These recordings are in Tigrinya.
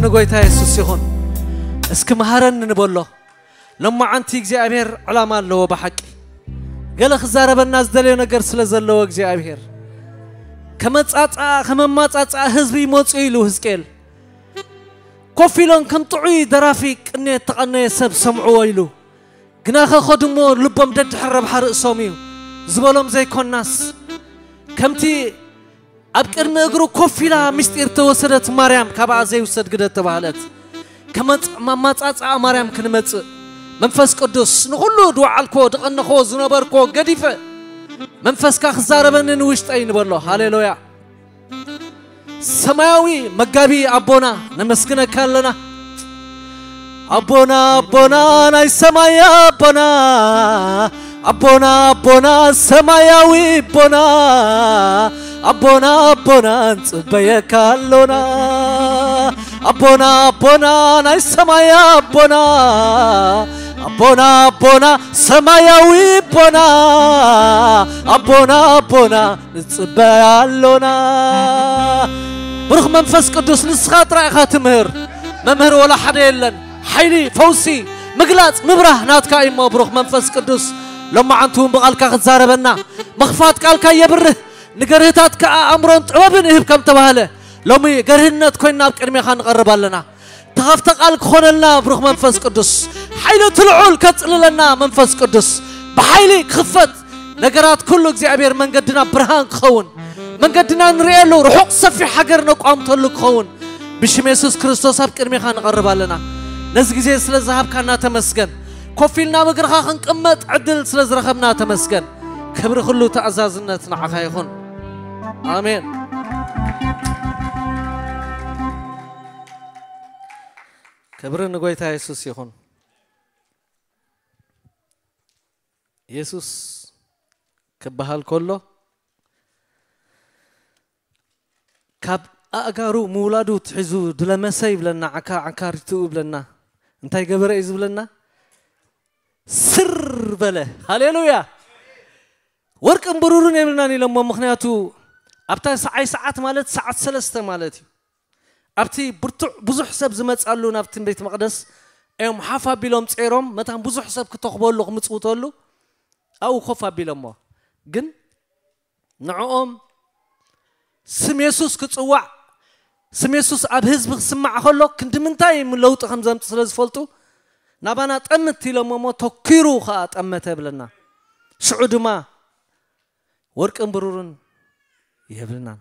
ንጎይታ የሱስ ይኹን። እስኪ መሃረኒ ንበሎ። ሎማዓንቲ እግዚኣብሔር ዕላማ ኣለዎ ብሓቂ። ገለ ክዛረበና ዝደለዮ ነገር ስለ ዘለዎ እግዚኣብሔር፣ ከመጻጽኣ ከመማጻጽኣ ህዝቢ ይመጹ ኢሉ ህዝቅኤል። ኮፍ ኢሎም ከም ጥዑይ ደራፊ ቅኔ እተቐነየ ሰብ ሰምዕዎ ኢሉ። ግናኸ ኸዱ እሞ ልቦም ደድሕሪ ረብሓ ርእሶም እዩ ዝበሎም ዘይኮናስ፣ ከምቲ ኣብ ቅድሚ እግሩ ኮፍ ኢላ ምስጢር ተወሰደት ማርያም፣ ካብኣ ዘይውሰድ ግደ ተባህለት። ከመጽ-፣ መማጻጽኣ ማርያም ክንመጽእ፣ መንፈስ ቅዱስ ንኹሉ ድወዓልኮ ድቐነኾ ዝነበርኮ ገዲፈ፣ መንፈስካ ክዛረበኒ ንውሽጠይ ንበሎ። ሃሌሉያ። ሰማያዊ መጋቢ ኣቦና ነመስግነካ ኣለና። ኣቦና ኣቦና ናይ ሰማይ ኣቦና፣ ኣቦና ኣቦና ሰማያዊ ኣቦና፣ ኣቦና ኣቦና ንጽበየካ ኣሎና። ኣቦና ኣቦና ናይ ሰማይ ኣቦና፣ ኣቦና ኣቦና ሰማያዊ ኣቦና፣ ኣቦና ኣቦና ንጽበ ኣሎና። ብሩኽ መንፈስ ቅዱስ፣ ንስኻ ጥራይ ኢኻ ትምህር። መምህር ወላ ሓደ የለን። ሓይሊ፣ ፈውሲ፣ ምግላጽ፣ ምብራህ ናትካ እዩ እሞ ብሩኽ መንፈስ ቅዱስ፣ ሎማዓንቲ እውን ብቓልካ ክትዛረበና፣ ምኽፋት ቃልካ የብርህ፣ ንገርህታት ከኣ ኣእምሮን ጥበብን ይህብ ከም ተባህለ፣ ሎሚ ገርህነት ኮይንና ኣብ ቅድሜኻ ንቐርብ ኣለና። ተኸፍተ ቃል ክኾነልና ብሩኽ መንፈስ ቅዱስ፣ ሓይሊ እቲ ልዑል ከጽልለና መንፈስ ቅዱስ፣ ብሓይሊ ክኽፈት ነገራት ኩሉ እግዚኣብሔር መንገድና ብርሃን ክኸውን፣ መንገድና ንርእየሉ ርሑቕ ሰፊሕ ሃገር ነቋምተሉ ክኸውን ብሽም የሱስ ክርስቶስ ኣብ ቅድሜኻ ንቐርብ ኣለና። ነዚ ግዜ ስለ ዝሃብካና ተመስገን። ኮፍ ኢልና ኣብ እግርኻ ክንቅመጥ ዕድል ስለ ዝረኸብና ተመስገን። ክብሪ ኩሉ ተኣዛዝነት ንዓኻ ይኹን። ኣሜን። ክብሪ ንጎይታ የሱስ ይኹን። የሱስ ክበሃል ከሎ ካብ ኣእጋሩ ምውላዱ ትሒዙ ድለመሰ ይብለና፣ ዓካ-፣ ዓካሪቱ ይብለና። እንታይ ገበረ እዩ ዝብለና? ስር በለ። ሃሌሉያ። ወርቅን ብሩርን የብልናን ኢሎሞ፣ ምኽንያቱ ኣብታ ሰዓይ ሰዓት ማለት ሰዓት ሰለስተ ማለት እዩ። ኣብቲ ብርቱዕ ብዙሕ ሰብ ዝመጻሉ ናብቲ ቤት መቕደስ እዮም ሓፍ ኣቢሎም ጸይሮም፣ መታን ብዙሕ ሰብ ክተኽበሉ ክምጽውተሉ ኣብኡ ኮፍ ኣቢሎሞ። ግን ንዕኦም ስም የሱስ ክጽዋዕ፣ ስም የሱስ ኣብ ህዝቢ ክስማዕ ከሎ ክንዲ ምንታይ ለውጢ ከም ዘምጽእ ስለ ዝፈልጡ፣ ናባና ጠምት ኢሎሞ እሞ ተኪሩ ከኣ ጠመተ ብለና። ሽዑ ድማ ወርቅን ብሩርን የብልናን።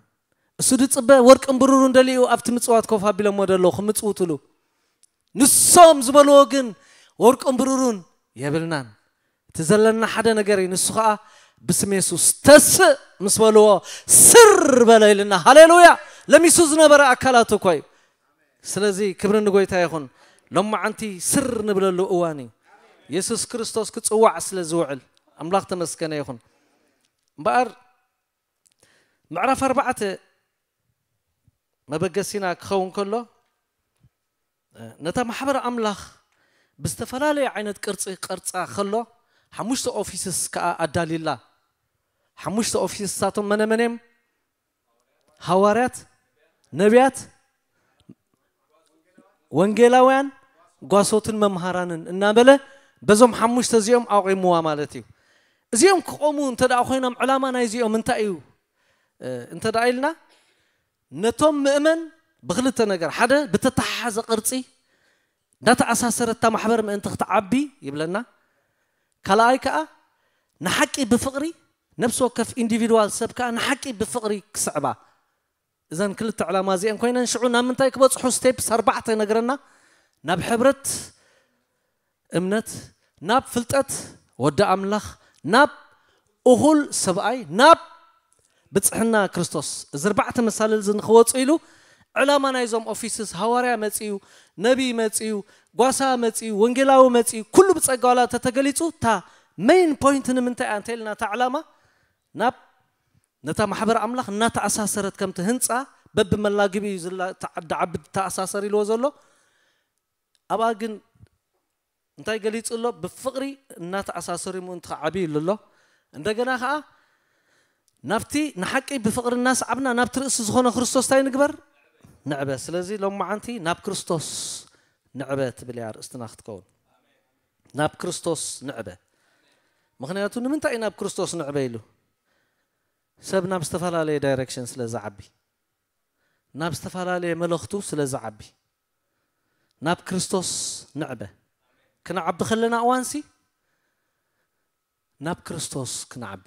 እሱ ድጽበ ወርቅን ብሩርን ደሊኡ ኣብቲ ምጽዋት ኮፍ ኣቢሎሞ ደለዉ ክምጽውትሉ። ንሶም ዝበልዎ ግን ወርቅን ብሩርን የብልናን። እቲ ዘለና ሓደ ነገር እዩ፣ ንሱ ኸኣ ብስም የሱስ ተስእ ምስ በልዎ ስር በለ ኢልና። ሃሌሉያ! ለሚሱ ዝነበረ ኣካላቱ እኮ እዩ። ስለዚ ክብሪ ንጎይታ ይኹን። ሎማዓንቲ ስር ንብለሉ እዋን እዩ። የሱስ ክርስቶስ ክጽዋዕ ስለ ዝውዕል ኣምላኽ ተመስገነ ይኹን። እምበኣር ምዕራፍ ኣርባዕተ መበገሲና ክኸውን ከሎ፣ ነታ ማሕበር ኣምላኽ ብዝተፈላለየ ዓይነት ቅርጺ ቀርጻ ከሎ፣ ሓሙሽተ ኦፊስስ ከኣ ኣዳልዩላ። ሓሙሽተ ኦፊስሳቶም መነ መን እዮም? ሃዋርያት፣ ነቢያት፣ ወንጌላውያን፣ ጓሶትን መምሃራንን እናበለ በዞም ሓሙሽተ እዚኦም ኣቑምዋ ማለት እዩ። እዚኦም ክቖሙ እንተ ደኣ ኮይኖም ዕላማ ናይ እዚኦም እንታይ እዩ? እ፣ እንተ ደኣ ኢልና፣ ነቶም ምእመን ብኽልተ ነገር፣ ሓደ ብተተሓሓዘ ቅርጺ እንዳተኣሳሰረት እታ ማሕበር ምእንቲ ክትዓቢ ይብለና። ካልኣይ ከኣ ንሓቂ ብፍቕሪ፣ ነፍሲ ወከፍ ኢንዲቪድዋል ሰብ ከኣ ንሓቂ ብፍቕሪ ክስዕባ። እዘን ክልተ ዕላማ እዚአን ኮይነን ሽዑ ናብ ምንታይ ክበጽሑ ስቴፕስ ኣርባዕተ ይነግረና። ናብ ሕብረት እምነት፣ ናብ ፍልጠት ወዲ ኣምላኽ፣ ናብ እኹል ሰብኣይ፣ ናብ ብጽሕና ክርስቶስ። እዚ ኣርባዕተ መሳልል እዚ ንኽወጹ ኢሉ ዕላማ ናይዞም ኦፊስስ ሃዋርያ መጺኡ፣ ነቢይ መጺኡ፣ ጓሳ መጺኡ፣ ወንጌላዊ መጺኡ፣ ኩሉ ብጸጋ ዋላ ተተገሊጹ፣ እታ ሜይን ፖይንት ንምንታይ እያ እንተ ኢልና እታ ዕላማ ናብ ነታ ማሕበር ኣምላኽ እናተኣሳሰረት ከምቲ ህንጻ በብመላግቢኡ ዝላ-፣ ተዓ-፣ ዓዲ ዓቢ ተኣሳሰር ኢልዎ ዘሎ። ኣብኣ ግን እንታይ ገሊጹ ኣሎ? ብፍቕሪ እናተኣሳሰሩ ምእንቲ ክዓብዩ ኢሉ ኣሎ። እንደገና ኸኣ ናብቲ ንሓቂ ብፍቕሪ እናሰዓብና ናብቲ ርእሲ ዝኾነ ክርስቶስ እንታይ ንግበር? ንዕበ። ስለዚ ሎማዓንቲ ናብ ክርስቶስ ንዕበ ትብል እያ ኣርእስትና ክትከውን። ናብ ክርስቶስ ንዕበ። ምኽንያቱ ንምንታይ እዩ ናብ ክርስቶስ ንዕበ ኢሉ? ሰብ ናብ ዝተፈላለየ ዳይሬክሽን ስለ ዝዓቢ፣ ናብ ዝተፈላለየ መለኽቱ ስለ ዝዓቢ፣ ናብ ክርስቶስ ንዕበ። ክንዓቢ ከለና እዋንሲ ናብ ክርስቶስ ክንዓቢ።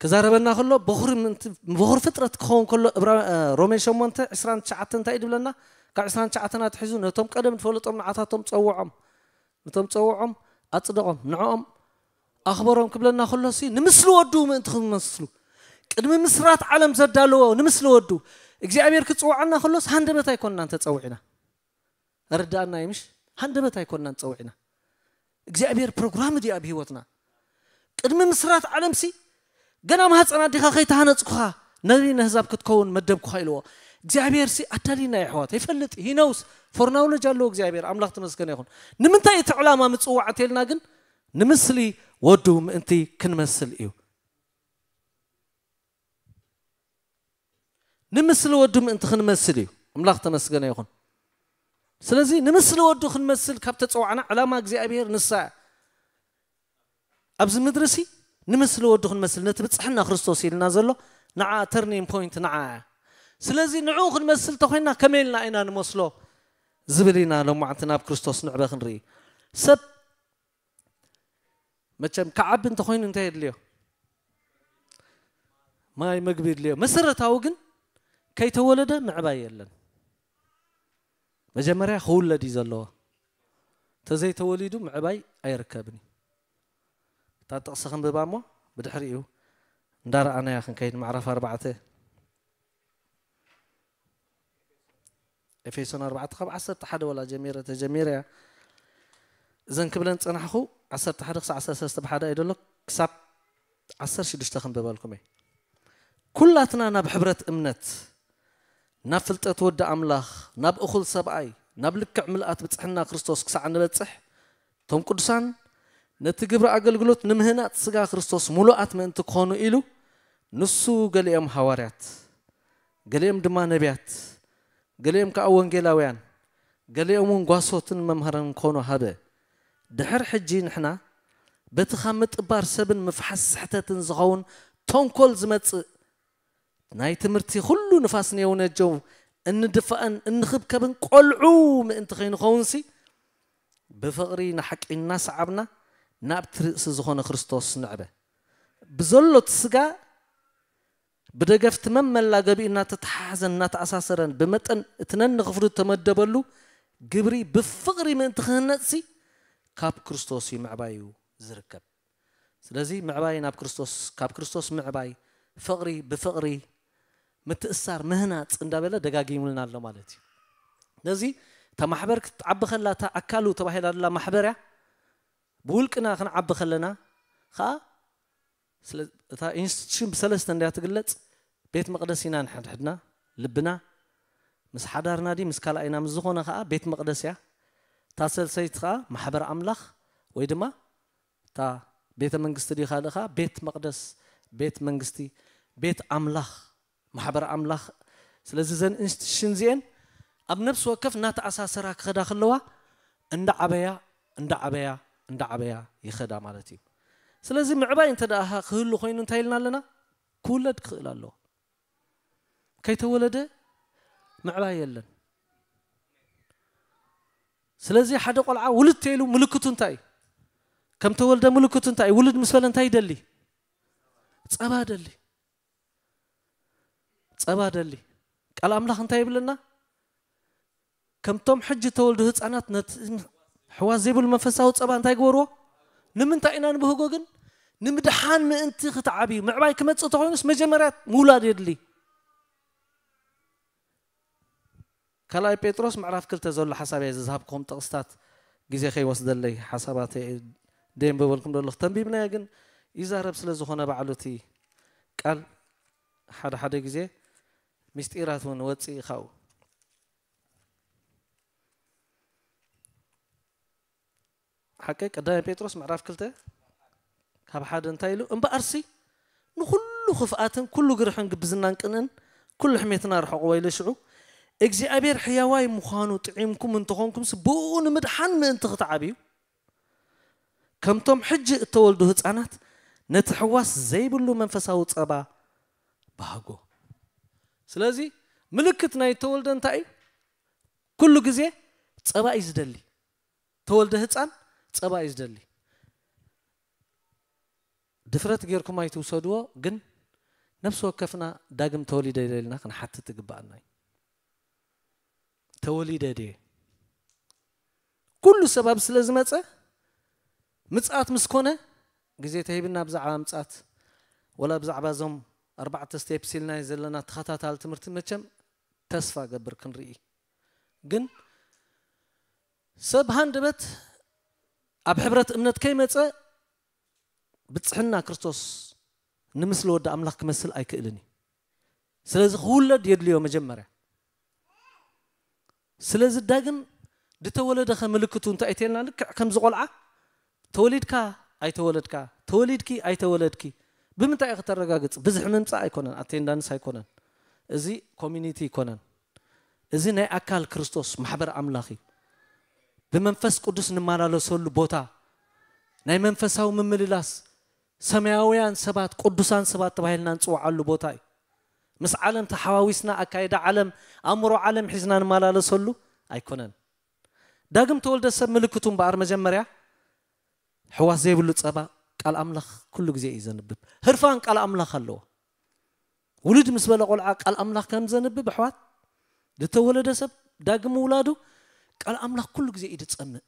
ክዛረበና ከሎ በኹሪ ምእንቲ-፣ በኹሪ ፍጥረት ክኸውን ከሎ፣ እብራ-፣ እ፣ ሮሜ ሸሞንተ ዕስራን ትሽዓተን እንታይ እዩ ዝብለና? ካብ ዕስራን ትሽዓተን ኣትሒዙ ነቶም ቀደም ዝፈለጦም ንዓታቶም ጸውዖም፣ ነቶም ጸውዖም ኣጽደቖም፣ ንዕኦም ኣኽበሮም ክብለና ከሎሲ ንምስሊ ወዱ ምእንቲ ክንመስሉ፣ ቅድሚ ምስራት ዓለም ዘዳለዎ ንምስሊ ወዱ እግዚኣብሔር ክጽውዓና ከሎስ ሃንደበት ኣይኮንናን ተጸዊዕና። ርዳእና እዩ ምሽ? ሃንደበት ኣይኮንናን ጸዊዕና። እግዚኣብሔር ፕሮግራም ድዩ ኣብ ህይወትና? ቅድሚ ምስራት ዓለምሲ ገና ማህፀን ኣዴኻ ከይተሃነፅኩኻ ነቢ ነህዛብ ክትከውን መደብኩኻ ኢልዎ። እግዚኣብሔር ሲ ኣዳሊና የሕዋት ይፈልጥ፣ ሂነውስ ፎርናውሎጅ ኣለዎ እግዚኣብሔር። ኣምላኽ ተመስገነ ይኹን። ንምንታይ እቲ ዕላማ ምጽዋዕ እንተልና ግን ንምስሊ ወዱ ምእንቲ ክንመስል እዩ። ንምስሊ ወዱ ምእንቲ ክንመስል እዩ። ኣምላኽ ተመስገነ ይኹን። ስለዚ ንምስሊ ወዱ ክንመስል ካብ ተጸዋዕና ዕላማ እግዚኣብሔር ንሳ እያ። ኣብዚ ምድሪ ሲ ንምስሊ ወዱ ክንመስል፣ ነቲ ብጽሕና ክርስቶስ ኢልና ዘሎ ንዓ፣ ተርኒንግ ፖይንት ንዓ እያ። ስለዚ ንዕኡ ክንመስል ተኾይንና ከመይ ኢልና ኢና ንመስሎ ዝብል ኢና ሎማዕንቲ ናብ ክርስቶስ ንዕበ ክንርኢ። ሰብ መቸም ክዓቢ እንተኾይኑ እንታይ የድልዮ? ማይ፣ መግቢ የድልዮ። መሰረታዊ ግን ከይተወለደ ምዕባይ የለን። መጀመርያ ክውለድ እዩ ዘለዎ። ተዘይተወሊዱ ምዕባይ ኣይርከብን እዩ። እታ ጥቕሲ ክንብባ እሞ ብድሕሪኡ እንዳረኣናያ ክንከይድ። ማዕራፍ ኣርባዕተ ኤፌሶን ኣርባዕተ ካብ ዓሰርተ ሓደ ወላ ጀሚረ ተጀሚረ እያ። እዘን ክብለን ጸናሕኹ ዓሰርተ ሓደ ክሳዕ ዓሰርተ ሰለስተ ብሓደ ኣይደሎ ክሳብ ዓሰርተ ሽዱሽተ ክንብበልኩም እየ። ኩላትና ናብ ሕብረት እምነት፣ ናብ ፍልጠት ወዲ ኣምላኽ፣ ናብ እኹል ሰብኣይ፣ ናብ ልክዕ ምልኣት ብጽሕና ክርስቶስ ክሳዕ ንበጽሕ፣ እቶም ቅዱሳን ነቲ ግብሪ ኣገልግሎት ንምህናጽ ስጋ ክርስቶስ ምሉኣት ምእንቲ ክኾኑ ኢሉ፣ ንሱ ገሊኦም ሃዋርያት፣ ገሊኦም ድማ ነቢያት፣ ገሊኦም ከኣ ወንጌላውያን፣ ገሊኦም እውን ጓሶትን መምሃርን ክኾኑ ሃበ። ድሕር ሕጂ ንሕና በቲ ካብ ምጥባር ሰብን ምፍሓስ ስሕተትን ዝኸውን ተንኮል ዝመጽእ ናይ ትምህርቲ ኩሉ ንፋስ ንየውነጀው እንድፋእን እንኽብከብን ቆልዑ ምእንቲ ከይንኸውንሲ፣ ብፍቕሪ ንሓቂ እናሰዓብና ናብቲ ርእሲ ዝኾነ ክርስቶስ ንዕበ። ብዘሎ እቲ ስጋ ብደገፍቲ መመላገቢ እናተተሓሓዘን እናተኣሳሰረን ብመጠን እቲ ነንኽፍሉ እተመደበሉ ግብሪ ብፍቕሪ ምእንቲ ክህነጽሲ ካብ ክርስቶስ እዩ ምዕባይ እዩ ዝርከብ። ስለዚ ምዕባይ ናብ ክርስቶስ፣ ካብ ክርስቶስ ምዕባይ፣ ፍቕሪ ብፍቕሪ ምትእሳር፣ ምህናጽ እንዳበለ ደጋጊሙልና ኣሎ ማለት እዩ። ስለዚ እታ ማሕበር ክትዓቢ ከላ፣ እታ ኣካሉ ተባሂላ ዘላ ማሕበር እያ። ብውልቅና ክንዓቢ ከለና ኸኣ፣ ስለ-፣ እታ ኢንስቲትዩሽን ብሰለስተ እንድያ ትግለጽ። ቤት መቕደስ ኢና ንሕድሕድና፣ ልብና፣ ምስ ሓዳርና ድዩ ምስ ካልኣይና ምስ ዝኾነ ኸኣ ቤት መቕደስ እያ። እታ ሰልሰይቲ ኸኣ ማሕበር ኣምላኽ ወይ ድማ እታ ቤተ መንግስቲ ድዩ ካልእ ኸኣ ቤት መቕደስ፣ ቤት መንግስቲ፣ ቤት ኣምላኽ፣ ማሕበር ኣምላኽ። ስለዚ እዘን ኢንስቲትዩሽን እዚኤን ኣብ ነፍሲ ወከፍ እናተኣሳሰራ ክኸዳ ከለዋ እንዳዓበያ፣ እንዳዓበያ፣ እንዳዓበያ ይኸዳ ማለት እዩ። ስለዚ ምዕባይ እንተ ደኣ ክህሉ ኮይኑ እንታይ ኢልና ኣለና? ክውለድ ክኽእል ኣለዎ። ከይተወለደ ምዕባይ የለን። ስለዚ ሓደ ቆልዓ ውልድ ተይሉ ምልክቱ እንታይ እዩ? ከም ተወልደ ምልክቱ እንታይ እዩ? ውልድ ምስ በለ እንታይ ይደሊ? ጸባ ደሊ። ጸባ ደሊ። ቃል ኣምላኽ እንታይ ይብለና? ከምቶም ሕጂ ተወልዱ ህፃናት ነቲ ሕዋስ ዘይብሉ መንፈሳዊ ጸባ እንታይ ግበርዎ? ንምንታይ ኢና ንብህጎ ግን? ንምድሓን ምእንቲ ክትዓብዩ። ምዕባይ ክመጽእ ተኾይኑስ መጀመርያ ምውላድ የድሊ። ካልኣይ ጴጥሮስ ምዕራፍ ክልተ ዘሎ ሓሳብ እየ ዝዝሃብኩም ጥቕስታት ግዜ ከይወስደለይ ሓሳባት እየ ደየንብበልኩም ዘለኹ። ተንቢብናዮ ግን ይዛረብ ስለ ዝኾነ ባዕሉ እቲ ቃል ሓደ ሓደ ግዜ ምስጢራት እውን ወፅእ ካብኡ። ሓቂ ቀዳማይ ጴጥሮስ ምዕራፍ ክልተ ካብ ሓደ እንታይ ኢሉ? እምበኣርሲ ንኹሉ ክፍኣትን ኩሉ ግርሕን ግብዝናን ቅንእን ኩሉ ሕሜትና ርሕቕዎ ኢለ ሽዑ እግዚኣብሔር ሕያዋይ ምዃኑ ጥዒምኩም እንተኾንኩምስ ብኡ ንምድሓን ምእንቲ ክትዓብዩ ከምቶም ሕጂ እተወልዱ ህፃናት ነቲ ሕዋስ ዘይብሉ መንፈሳዊ ፀባ ባህጎ። ስለዚ ምልክት ናይ ተወልደ እንታይ እዩ? ኩሉ ግዜ ፀባ እዩ ዝደሊ። ተወልደ ህፃን ፀባ እዩ ዝደሊ። ድፍረት ጌርኩም ኣይትውሰድዎ፣ ግን ነፍሲ ወከፍና ዳግም ተወሊደ ኢልና ክንሓትት ይግባኣና እዩ። ተወሊደ ድየ? ኩሉ ሰብ ኣብ ስለ ዝመፀ ምፅኣት ምስ ኮነ ግዜ ተሂብና ብዛዕባ ምፅኣት ወላ ብዛዕባ እዞም ኣርባዕተ ስቴፕስ ኢልና ዘለና ተኸታታሊ ትምህርቲ መቸም ተስፋ ገብር ክንርኢ። ግን ሰብ ሃንደበት ኣብ ሕብረት እምነት ከይመፀ ብፅሕና ክርስቶስ ንምስሊ ወዲ ኣምላኽ ክመስል ኣይክእልን እዩ። ስለዚ ክውለድ የድልዮ መጀመርያ። ስለዚ ዳግም ዝተወለደ ከ ምልክቱ እንታይ እተልና? ልክዕ ከምዚ ቆልዓ ተወሊድካ ኣይተወለድካ፣ ተወሊድኪ ኣይተወለድኪ ብምንታይ እዩ ከተረጋግፅ? ብዝሒ ምምፃእ ኣይኮነን፣ ኣቴንዳንስ ኣይኮነን፣ እዚ ኮሚኒቲ ኣይኮነን። እዚ ናይ ኣካል ክርስቶስ ማሕበር ኣምላኽ እዩ። ብመንፈስ ቅዱስ ንመላለሰሉ ቦታ፣ ናይ መንፈሳዊ ምምልላስ፣ ሰማያውያን ሰባት፣ ቅዱሳን ሰባት ተባሂልና ንፅውዓሉ ቦታ እዩ። ምስ ዓለም ተሓዋዊስና ኣካይዳ ዓለም፣ ኣእምሮ ዓለም ሒዝና ንመላለሰሉ ኣይኮነን። ዳግም ተወልደ ሰብ ምልክቱ እምበኣር መጀመርያ ሕዋስ ዘይብሉ ጸባ ቃል ኣምላኽ ኩሉ ግዜ እዩ ዘንብብ። ህርፋን ቃል ኣምላኽ ኣለዎ። ውልድ ምስ በለ ቆልዓ ቃል ኣምላኽ ከም ዘንብብ ኣሕዋት፣ ዝተወለደ ሰብ ዳግም ምውላዱ ቃል ኣምላኽ ኩሉ ግዜ እዩ ዝጸምእ።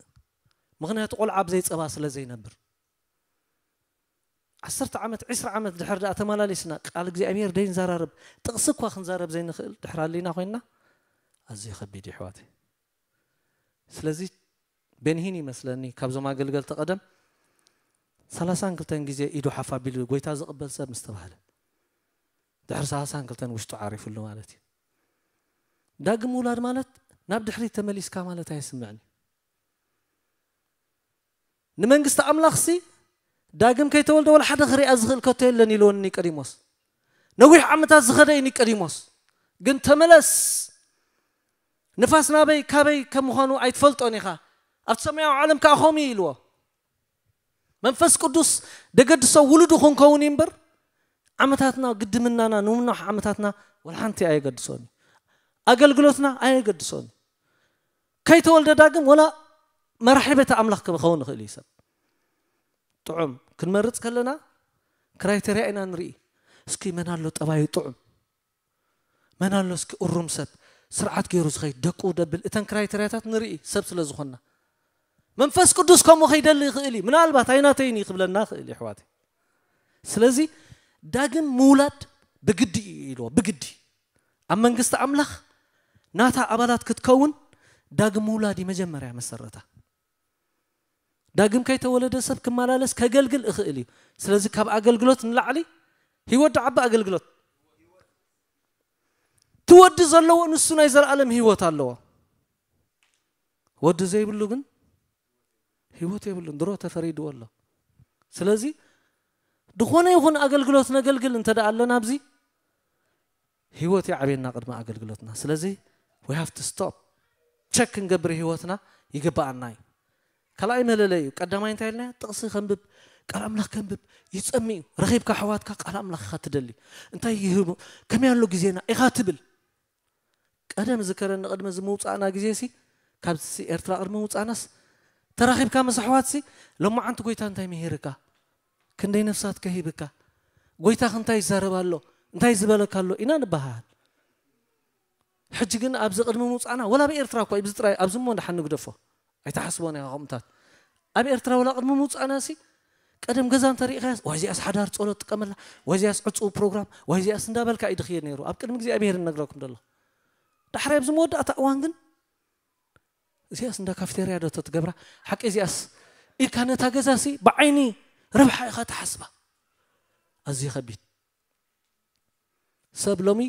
ምኽንያቱ ቆልዓ ብዘይ ጸባ ስለ ዘይነብር። ዓሰርተ ዓመት፣ ዕስራ ዓመት ድሕር ደኣ ተመላሊስና ቃል እግዚኣብሔር ደይንዘራረብ፣ ጥቕሲ እኳ ክንዛረብ ዘይንኽእል ድሕር ኣሊና ኮይንና፣ ኣዝዩ ከቢድ እዩ ኣሕዋተይ። ስለዚ ቤንሂን ይመስለኒ ካብዞም ኣገልገልቲ ቀደም ሰላሳን ክልተን ግዜ ኢዱ ሓፍ ኣቢሉ ጎይታ ዝቕበል ሰብ ምስ ተባህለ፣ ድሕሪ ሰላሳን ክልተን ውሽጡ ዓሪፉሉ ማለት እዩ። ዳግም ምውላድ ማለት ናብ ድሕሪት ተመሊስካ ማለት ኣይስምዕን እዩ። ንመንግስቲ ኣምላኽሲ ዳግም ከይተወልደ ወላ ሓደ ክሪኣ ዝኽእል ከቶ የለን ኢልዎ ኒቆዲሞስ። ነዊሕ ዓመታት ዝኸደ እዩ ኒቆዲሞስ። ግን ተመለስ፣ ንፋስ ናበይ ካበይ ከም ምዃኑ ኣይትፈልጦን ኢኻ፣ ኣብቲ ሰማያዊ ዓለም ከኣ ከምኡ እዩ ኢልዎ። መንፈስ ቅዱስ ደገድሶ ውሉዱ ክንከውን እዩ እምበር ዓመታትና ግድምናና ንምንዋሕ ዓመታትና ወላ ሓንቲ ኣየገድሶን እዩ። ኣገልግሎትና ኣየገድሶን እዩ። ከይተወልደ ዳግም ወላ መራሒ ቤተ ኣምላኽ ክኸውን ይኽእል እዩ ሰብ። ጥዑም ክንመርጽ ከለና ክራይተርያ ኢና ንርኢ። እስኪ መን ኣሎ ጠባዩ ጥዑም፣ መን ኣሎ እስኪ እሩም ሰብ፣ ስርዓት ገይሩ ዝኸይድ፣ ደቁ ደብል፣ እተን ክራይተርያታት ንርኢ ሰብ ስለ ዝኾንና። መንፈስ ቅዱስ ከምኡ ከይደሊ ይኽእል እዩ። ምናልባት ኣይናተይን እዩ ክብለና ይኽእል እዩ ኣሕዋተይ። ስለዚ ዳግም ምውላድ ብግዲ እዩ ኢልዎ፣ ብግዲ። ኣብ መንግስቲ ኣምላኽ ናታ ኣባላት ክትከውን ዳግም ምውላድ እዩ መጀመርያ መሰረታ። ዳግም ከይተወለደ ሰብ ክመላለስ ከገልግል እኽእል እዩ። ስለዚ ካብ ኣገልግሎት ንላዕሊ ህይወት ደዓቢ ኣገልግሎት። እቲ ወዲ ዘለዎ ንሱ ናይ ዘለኣለም ህይወት ኣለዎ። ወዲ ዘይብሉ ግን ህይወት የብሉን፣ ድሮ ተፈሪድዎ ኣሎ። ስለዚ ዝኾነ ይኹን ኣገልግሎት ነገልግል እንተ ደኣ ኣለና ኣብዚ ህይወት ይዓብየና ቅድሚ ኣገልግሎትና። ስለዚ we have to stop፣ ቸክ ክንገብር ህይወትና ይግብኣና እዩ። ካልኣይ መለለይ እዩ። ቀዳማይ እንታይ ኢልና? ጥቕሲ ከንብብ፣ ቃል ኣምላኽ ከንብብ ይጸሚ እዩ። ረኺብካ ኣሕዋትካ ቃል ኣምላኽ ኢኻ ትደሊ። እንታይ ይህቡ፣ ከመይ ኣሎ ግዜና ኢኻ ትብል። ቀደም ዝከረኒ ቅድሚ እዚ ምውጻእና ግዜ ሲ፣ ካብዚ ሲ ኤርትራ ቅድሚ ምውጻእናስ ተራኺብካ ምስ ኣሕዋት ሲ፣ ሎማዓንቲ ጎይታ እንታይ ምሂርካ? ክንደይ ነፍሳት ከሂብካ? ጎይታኽ እንታይ ይዛረብ ኣሎ? እንታይ ዝበለካ ኣሎ? ኢና ንበሃል። ሕጂ ግን ኣብዚ ቅድሚ ምውጻእና፣ ወላ ኣብ ኤርትራ እኳ፣ ኣብዚ ጥራይ፣ ኣብዚ እሞ ንደሓን ንግደፎ። ኣይትሓስቦን ኢኻ ከምኡታት። ኣብ ኤርትራ ወላ ቅድሚ ምውጻእና ሲ፣ ቀደም ገዛ እንተሪእኻያስ፣ ዋይ እዚኣስ ሓዳር ጸሎት ጥቀመላ፣ ዋይ እዚኣስ ዕጹው ፕሮግራም፣ ዋይ እዚኣስ እንዳበልካ እዩ ድኽየድ ነይሩ። ኣብ ቅድሚ እግዚኣብሔር እነግረኩም ደሎ። ዳሕራይ ኣብዚ መወዳእታ እዋን ግን፣ እዚኣስ እንዳ ካፍቴርያ ዶ ተትገብራ፣ ሓቂ እዚኣስ ኢልካ ነታ ገዛ ሲ፣ ብዓይኒ ረብሓ ኢኻ ትሓስባ። ኣዝዩ ከቢድ። ሰብ ሎሚ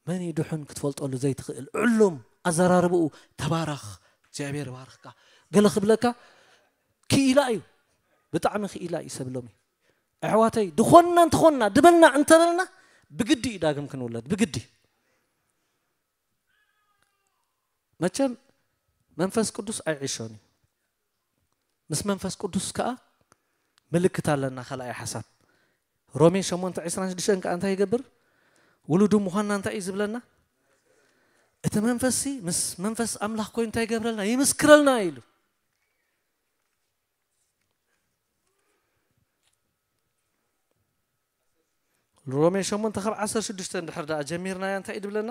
መን እዩ ድሑን ክትፈልጠሉ ዘይትኽእል። ዕሉም ኣዘራርብኡ፣ ተባረኽ፣ እግዚኣብሔር ይባርኽካ፣ ገለ ክብለካ ክኢላ እዩ። ብጣዕሚ ክኢላ እዩ ሰብ ሎሚ። ኣሕዋተይ፣ ድኾንና እንተኾንና፣ ድበልና እንተበልና፣ ብግዲ እዩ ዳግም ክንውለድ፣ ብግዲ። መቸም መንፈስ ቅዱስ ኣይዕሾን እዩ። ምስ መንፈስ ቅዱስ ከኣ ምልክት ኣለና። ካልኣይ ሓሳብ፣ ሮሜ ሸሞንተ ዕስራን ሽዱሽተን ከኣ እንታይ ይገብር? ውሉዱ ምዃንና እንታይ እዩ ዝብለና? እቲ መንፈስሲ ምስ መንፈስ ኣምላኽ ኮይኑ እንታይ ይገብረልና? ይምስክረልና ኢሉ። ሮሜ ሸሞንተ ካብ ዓሰርተ ሽዱሽተ እንድሕር ደኣ ጀሚርናያ እንታይ እዩ ድብለና?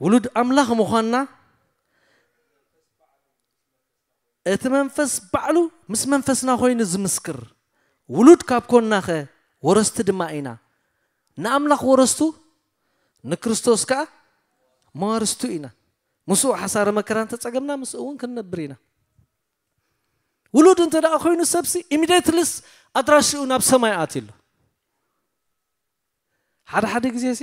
ውሉድ ኣምላኽ ምዃንና እቲ መንፈስ ባዕሉ ምስ መንፈስና ኮይኑ ዝምስክር። ውሉድ ካብ ኮንናኸ ወረስቲ ድማ ኢና፣ ንኣምላኽ ወረስቱ፣ ንክርስቶስ ከኣ መዋርስቱ ኢና። ምስኡ ሓሳረ መከራ እንተጸገምና ምስኡ እውን ክንነብር ኢና። ውሉድ እንተ ደኣ ኮይኑ ሰብሲ ኢሚዲየትሊስ ኣድራሽኡ ናብ ሰማይ ኣትዩ ኣሎ። ሓደ ሓደ ግዜ ሲ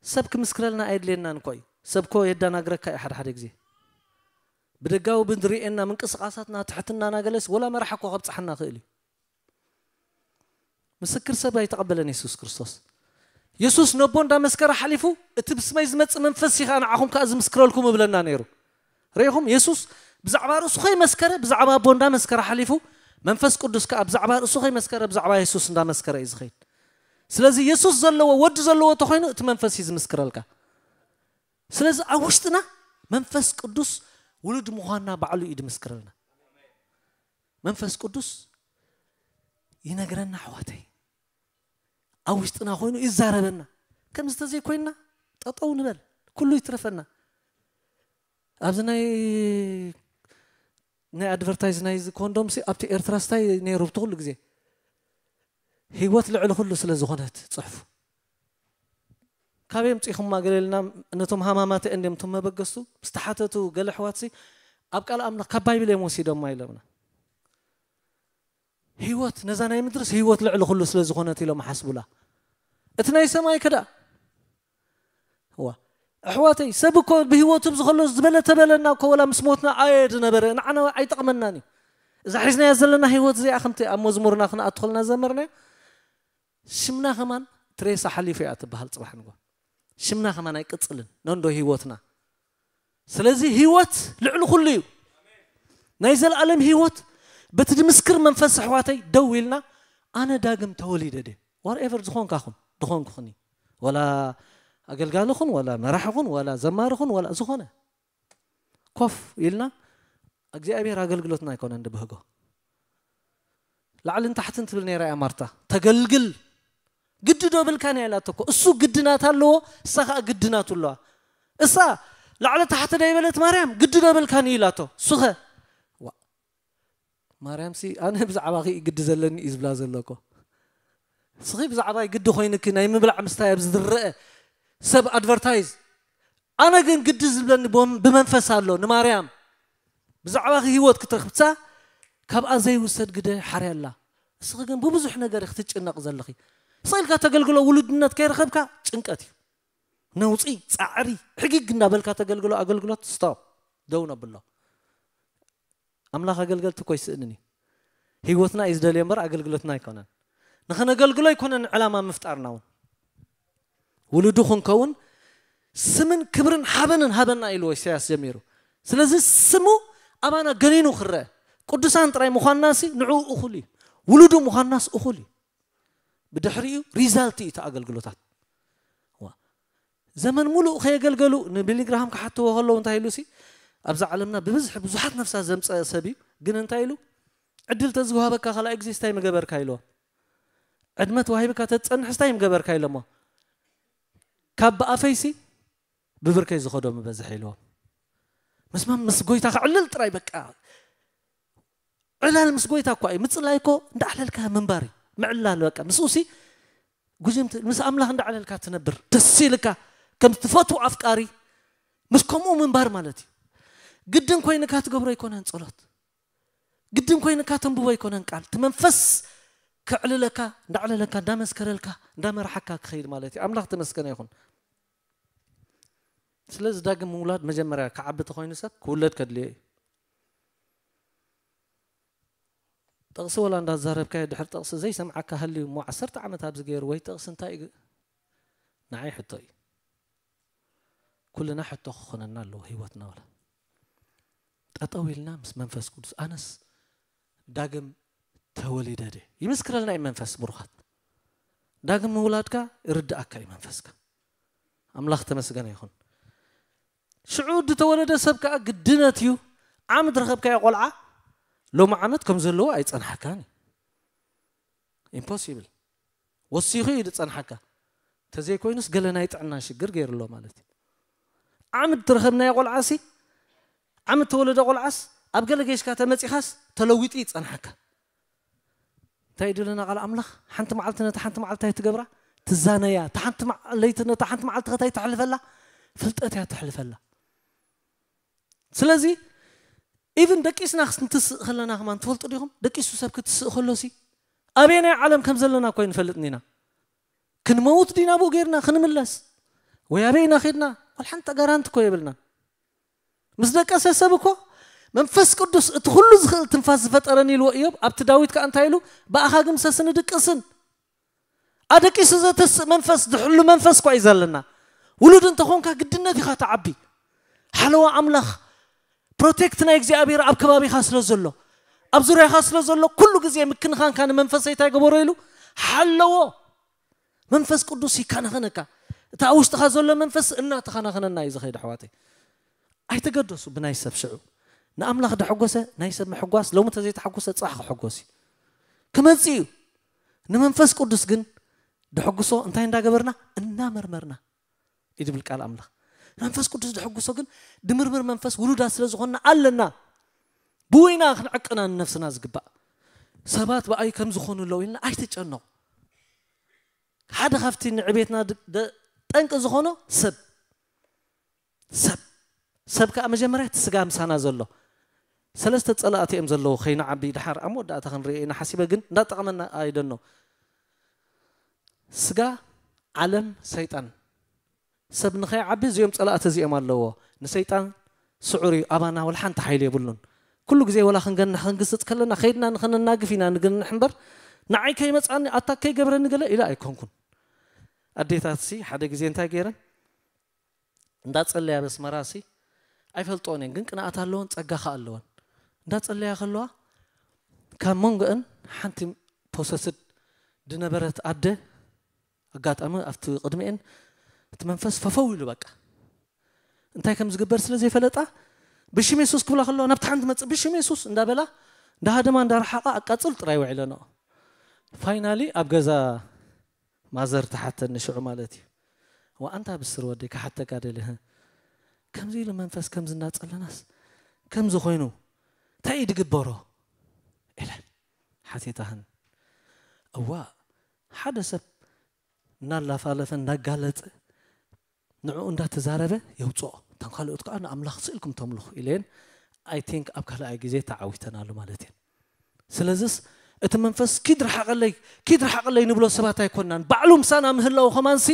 ሰብ ክምስክረልና ኣየድልየናን እኮ እዩ። ሰብ ኮ የዳናግረካ እዩ ሓደ ሓደ ግዜ። ብደጋዊ ብንሪኤና ምንቅስቃሳትና ትሕትና ናገለስ ወላ መራሕ እኮ ከብጽሓና ክእል እዩ። ምስክር ሰብ ኣይተቐበለን የሱስ ክርስቶስ። የሱስ ነቦ እንዳመስከረ ሓሊፉ፣ እቲ ብስመይ ዝመጽእ መንፈስ እዩ ከኣ ንዓኹም ከኣ ዝምስክረልኩም እብለና ነይሩ። ርኢኹም? የሱስ ብዛዕባ ርእሱ ከይመስከረ፣ ብዛዕባ ኣቦ እንዳመስከረ ሓሊፉ፣ መንፈስ ቅዱስ ከኣ ብዛዕባ ርእሱ ከይመስከረ፣ ብዛዕባ የሱስ እንዳመስከረ እዩ ዝኸይድ። ስለዚ የሱስ ዘለዎ፣ ወዲ ዘለዎ እንተኾይኑ፣ እቲ መንፈስ እዩ ዝምስክረልካ። ስለዚ ኣብ ውሽጥና መንፈስ ቅዱስ ውሉድ ምዃንና ባዕሉ እዩ ዝምስክረልና። መንፈስ ቅዱስ ይነግረና፣ ኣሕዋተይ፣ ኣብ ውሽጥና ኮይኑ ይዛረበና። ከምዚ ተዘይኮይንና ጠጠው ንበል፣ ኩሉ ይትረፈና። ኣብዚ ናይ ናይ ኣድቨርታይዝ ናይዚ ኮንዶም ሲ ኣብቲ ኤርትራ ስታይ ነይሩ፣ ብቲ ኩሉ ግዜ ህይወት ልዕሊ ኩሉ ስለ ዝኾነት ጽሑፉ። ካበይ ኣምጺኹማ ገለ ኢልና፣ ነቶም ሃማማት እንድዮም እቶም መበገስቱ ምስ ተሓተቱ፣ ገለ ኣሕዋትሲ ኣብ ቃል ኣምላኽ ካብ ባይብል እዮም ወሲዶማ ኢሎምና። ህይወት ነዛ ናይ ምድርስ ህይወት ልዕሊ ኩሉ ስለ ዝኾነት ኢሎም ሓስቡላ። እቲ ናይ ሰማይ ከዳ ዋ ኣሕዋተይ፣ ሰብ እኮ ብህይወቱ ብዝኸሎ ዝበለ ተበለና እኮ ወላ ምስ ሞትና ኣየ ዝነበረ ንዓና ኣይጠቕመናን እዩ። እዛ ሒዝናያ ዘለና ህይወት እዚኣ ከምቲ ኣብ መዝሙርና ክንኣቱ ከለና ዘመርናዮ፣ ሽምና ከማን ትሬሳ ሓሊፉ እያ ትበሃል ጽባሕ ንግሆ። ሽምና ከማን ኣይቅጽልን ነንዶ ህይወትና። ስለዚ ህይወት ልዕሊ ኩሉ እዩ። ናይ ዘለኣለም ህይወት በቲ ድምስክር መንፈስ ኣሕዋተይ ደው ኢልና ኣነ ዳግም ተወሊደ ድየ? ዋትኤቨር ዝኾንካኹም፣ ዝኾንኩኽኒ፣ ወላ ኣገልጋሊ ኹን፣ ወላ መራሒ ኹን፣ ወላ ዘማሪ ኹን፣ ወላ ዝኾነ ኮፍ ኢልና እግዚኣብሔር ኣገልግሎትና ኣይኮነን ድብህጎ። ላዕልን ታሕትን ትብል ነይራ እያ ማርታ። ተገልግል፣ ግዲ ዶ ብልካን እያ ኢላቶ እኮ። እሱ ግድናት ኣለዎ፣ እሳ ኸዓ ግድናቱ ኣለዋ። እሳ ላዕሊ ታሕቲ ደይበለት ማርያም ግዲ ዶ ብልካን እዩ ኢላቶ። እሱ ኸ ዋ፣ ማርያም ሲ ኣነ ብዛዕባኺ እዩ ግዲ ዘለኒ እዩ ዝብላ ዘሎ እኮ። እስኺ ብዛዕባይ ግዲ ኮይንኪ ናይ ምብላዕ ምስታይ ኣብ ዝረአ ሰብ ኣድቨርታይዝ፣ ኣነ ግን ግዲ ዝብለኒ ብም-፣ ብመንፈስ ኣሎ ንማርያም ብዛዕባኺ ህይወት ክትረኽብሳ ካብኣ ዘይውሰድ ግደ ሓርያ ኣላ። እስኺ ግን ብብዙሕ ነገር ክትጭነቕ ዘለኺ። ስቕ ኢልካ ተገልግሎ ውሉድነት ከይረኸብካ ጭንቀት እዩ። ነውፂ፣ ፃዕሪ፣ ሕጊግ እንዳበልካ ተገልግሎ ኣገልግሎት ስቶፕ፣ ደው ነብሎ። ኣምላኽ ኣገልገልቲ እኮ ይስእንን እዩ። ህይወትና እዩ ዝደልዮ እምበር ኣገልግሎትና ኣይኮነን። ንኸነገልግሎ ኣይኮነን ዕላማ ምፍጣርና እውን። ውሉዱ ክንከውን ስምን ክብርን ሓበንን ሃበና ኢልዎ ኢሳያስ ጀሚሩ። ስለዚ ስሙ ኣባና ገኒኑ ክረአ፣ ቅዱሳን ጥራይ ምዃንናሲ ንዕኡ እኹል እዩ። ውሉዱ ምዃንናስ እኹል እዩ። ብድሕሪኡ ሪዛልት እዩ እቲ ኣገልግሎታት። ዋ። ዘመን ሙሉእ ከየገልገሉ ንቢሊ ግራሃም ክሓትዎ ከለዉ እንታይ ኢሉ ሲ፣ ኣብዛ ዓለምና ብብዝሒ ብዙሓት ነፍሳት ዘምፀአ ሰብ እዩ። ግን እንታይ ኢሉ፣ ዕድል ተዝወሃበካ ካልኣይ ግዜ ስታይ ምገበርካ ኢልዎ። ዕድመ ተዋሂብካ ተትጸንሕ ስታይ ምገበርካ ኢሎሞ። ካብ ብኣፈይሲ ብብርከይ ዝኸዶ ምበዝሕ ኢልዎም። ምስማም ምስ ጎይታ ክዕልል ጥራይ በቃ። ዕላል ምስ ጎይታ እኳ እዩ። ምጽላይ እኮ እንዳዕለልካ ምንባር እዩ። ምዕላል በቃ። ምስኡ ሲ ጉጅምቲ ምስ ኣምላኽ እንዳዕለልካ ትነብር። ደስ ኢልካ ከም ትፈትዎ ኣፍቃሪ ምስ ከምኡ ምንባር ማለት እዩ። ግድን ኮይንካ ትገብሮ ኣይኮነን ጸሎት። ግድን ኮይንካ ተንብቦ ኣይኮነን ቃል። እቲ መንፈስ ከዕልለካ፣ እንዳዕለለካ፣ እንዳመስከረልካ፣ እንዳመርሓካ ክኸይድ ማለት እዩ። ኣምላኽ ተመስገነ ይኹን። ስለዚ ዳግም ምውላድ መጀመርያ ክዓቢ ተኾይኑ ሰብ ክውለድ ከድልዮ እዩ። ጥቕሲ ወላ እንዳዛረብካዮ ድሕር ጥቕሲ ዘይሰምዓካ ሃልዩ እሞ ዓሰርተ ዓመት ኣብዚ ገይሩ ወይ ጥቕሲ እንታይ እዩ? ንዓይ ሕቶ እዩ። ኩልና ሕቶ ክኾነና ኣለዎ ህይወትና። ወላ ጠጠው ኢልና ምስ መንፈስ ቅዱስ ኣነስ ዳግም ተወሊደ ድየ? ይምስክረልና እዩ መንፈስ። ብሩኻት፣ ዳግም ምውላድካ ይርድኣካ እዩ መንፈስካ። ኣምላኽ ተመስገነ ይኹን። ሽዑ ዝተወለደ ሰብ ከዓ ግድነት እዩ። ዓመት ረኸብካዮ ቆልዓ ሎሚ ዓመት ከም ዘለዎ ኣይጸንሓካን እዩ። ኢምፖሲብል። ወሲኹ እዩ ዝጸንሓካ። ተዘይኮይኑስ ገለ ናይ ጥዕና ሽግር ገይሩ ኣሎ ማለት እዩ። ዓመት ትረኸብናዮ ቆልዓሲ፣ ዓመት ተወለደ ቆልዓስ ኣብ ገለ ጌሽካ ተመጺኻስ ተለዊጡ ይጸንሓካ። እንታይ ይድለና ቃል ኣምላኽ? ሓንቲ መዓልቲ ነታ ሓንቲ መዓልቲ ኣይትገብራ፣ ትዛነያ። እታ ሓንቲ መዓ-፣ ለይቲ ነታ ሓንቲ መዓልቲ ከታይ ተሕልፈላ? ፍልጠት እያ ተሕልፈላ። ስለዚ ኢቭን ደቂስና ክትስእ ከለና ከማን ትፈልጡ ዲኹም? ደቂሱ ሰብ ክትስእ ከሎሲ ኣበየናይ ዓለም ከም ዘለና እኮ ኣይንፈልጥን ኢና። ክንመውት ዲና ብኡ ጌርና ክንምለስ ወይ ኣበይና ኸድና? ዋላ ሓንቲ ጋራንቲ እኮ የብልናን። ምስ ደቀሰ ሰብ እኮ መንፈስ ቅዱስ እቲ ኩሉ ዝኽእል ትንፋስ ዝፈጠረኒ ኢልዎ እዮብ። ኣብቲ ዳዊት ከኣ እንታይ ኢሉ? ብኣኻ ግምሰስን ድቅስን። ኣደቂሱ ዘተስእ መንፈስ ዝሕሉ መንፈስ እኳ እዩ ዘለና። ውሉድ እንተኾንካ ግድነት ኢኻ ትዓቢ። ሓለዋ ኣምላኽ ፕሮቴክት ናይ እግዚኣብሔር ኣብ ከባቢኻ ስለ ዘሎ ኣብ ዙርያኻ ስለ ዘሎ ኩሉ ግዜ ምክንኻንካ ንመንፈሰይ እንታይ ገበሮ ኢሉ ሓለዎ። መንፈስ ቅዱስ ይከናኸነካ። እቲ ኣብ ውሽጥኻ ዘሎ መንፈስ እናተኸናኸነና እዩ ዝኸይድ ኣሕዋተይ። ኣይተገደሱ ብናይ ሰብ ሽዑ። ንኣምላኽ ደሐጎሰ ናይ ሰብ ምሕጓስ ሎሚ ተዘይተሓጎሰ ጽባሕ ክሕጎስ እዩ። ክመጽእ እዩ። ንመንፈስ ቅዱስ ግን ደሐጉሶ እንታይ እንዳገበርና? እናመርመርና እዩ ዝብል ቃል ኣምላኽ። መንፈስ ቅዱስ ደሐጉሶ ግን ድምርምር መንፈስ ውሉዳት ስለ ዝኾንና ኣለና። ብውይና ክንዕቅና ንነፍስና ዝግባእ። ሰባት ብኣይ ከም ዝኾኑ ኣለዉ ኢልና ኣይትጨነቑ። ሓደ ካብቲ ንዕቤትና ድ-፣ ደ-፣ ጠንቂ ዝኾኖ ሰብ። ሰብ። ሰብ ከኣ መጀመርያ እቲ ስጋ ምሳና ዘሎ። ሰለስተ ጸላእቲ እዮም ዘለዉ፣ ከይንዓቢ ድሓር ኣብ መወዳእታ ክንርኢ ኢና ሓሲበ፣ ግን እንዳጠቐመና ኣይደኖ። ስጋ፣ ዓለም፣ ሰይጣን። ሰብ ንኸይዓቢ እዚኦም ጸላእቲ እዚኦም ኣለዎ። ንሰይጣን ስዑር እዩ፣ ኣባና ወላ ሓንቲ ሓይሊ የብሉን። ኩሉ ግዜ ወላ ክንገንሕ ክንግስጽ ከለና ከይድና ንኸነናግፍ ኢና ንገንሕ እምበር፣ ንዓይ ከይመጻኒ ኣታክ ከይገብረኒ ገለ ኢለ ኣይኮንኩን። ኣዴታትሲ ሓደ ግዜ እንታይ ገይረን? እንዳጸለያ በስመራሲ ኣይፈልጥኦን እየን፣ ግን ቅንኣት ኣለወን፣ ጸጋ ኸኣ ኣለወን። እንዳጸለያ ከለዋ ካብ መንጎአን ሓንቲ ፖሰስድ ዝነበረት ኣደ ኣጋጣሚ ኣብቲ ቅድሚኤን እቲ መንፈስ ፈፈው ኢሉ በቃ እንታይ ከም ዝግበር ስለ ዘይፈለጣ ብሽም የሱስ ክብላ ከለዋ ናብቲ ሓንቲ መጽእ ብሽም የሱስ እንዳበላ እንዳሃደማ እንዳረሓቓ ኣቃጽል ጥራይ ውዒለንኦ። ፋይናሊ ኣብ ገዛ ማዘር ተሓተኒ ሽዑ ማለት እዩ። "ዋኣንታ ብስር ወደይ ክሓተካ ደልየ፣ ከምዚ ኢሉ መንፈስ ከምዚ እናጸለናስ ከምዚ ኮይኑ እንታይ እዩ ድግበሮ?" ኢለን ሓቲታህን። እዋ ሓደ ሰብ እናላፋለፈ እናጋለጸ ንዕኡ እንዳተዛረበ የውፅኦ። እተን ካልኦት ከዓ ንኣምላኽ ስእልኩም ተምልኹ ኢለን። ኣይ ቲንክ ኣብ ካልኣይ ግዜ ተዓዊተናሉ ማለት እየን። ስለዚስ እቲ መንፈስ ኪድ ረሓቐለይ ኪድ ረሓቐለይ ንብሎ ሰባት ኣይኮንናን። ባዕሉ ምሳና ምህላው ከማንሲ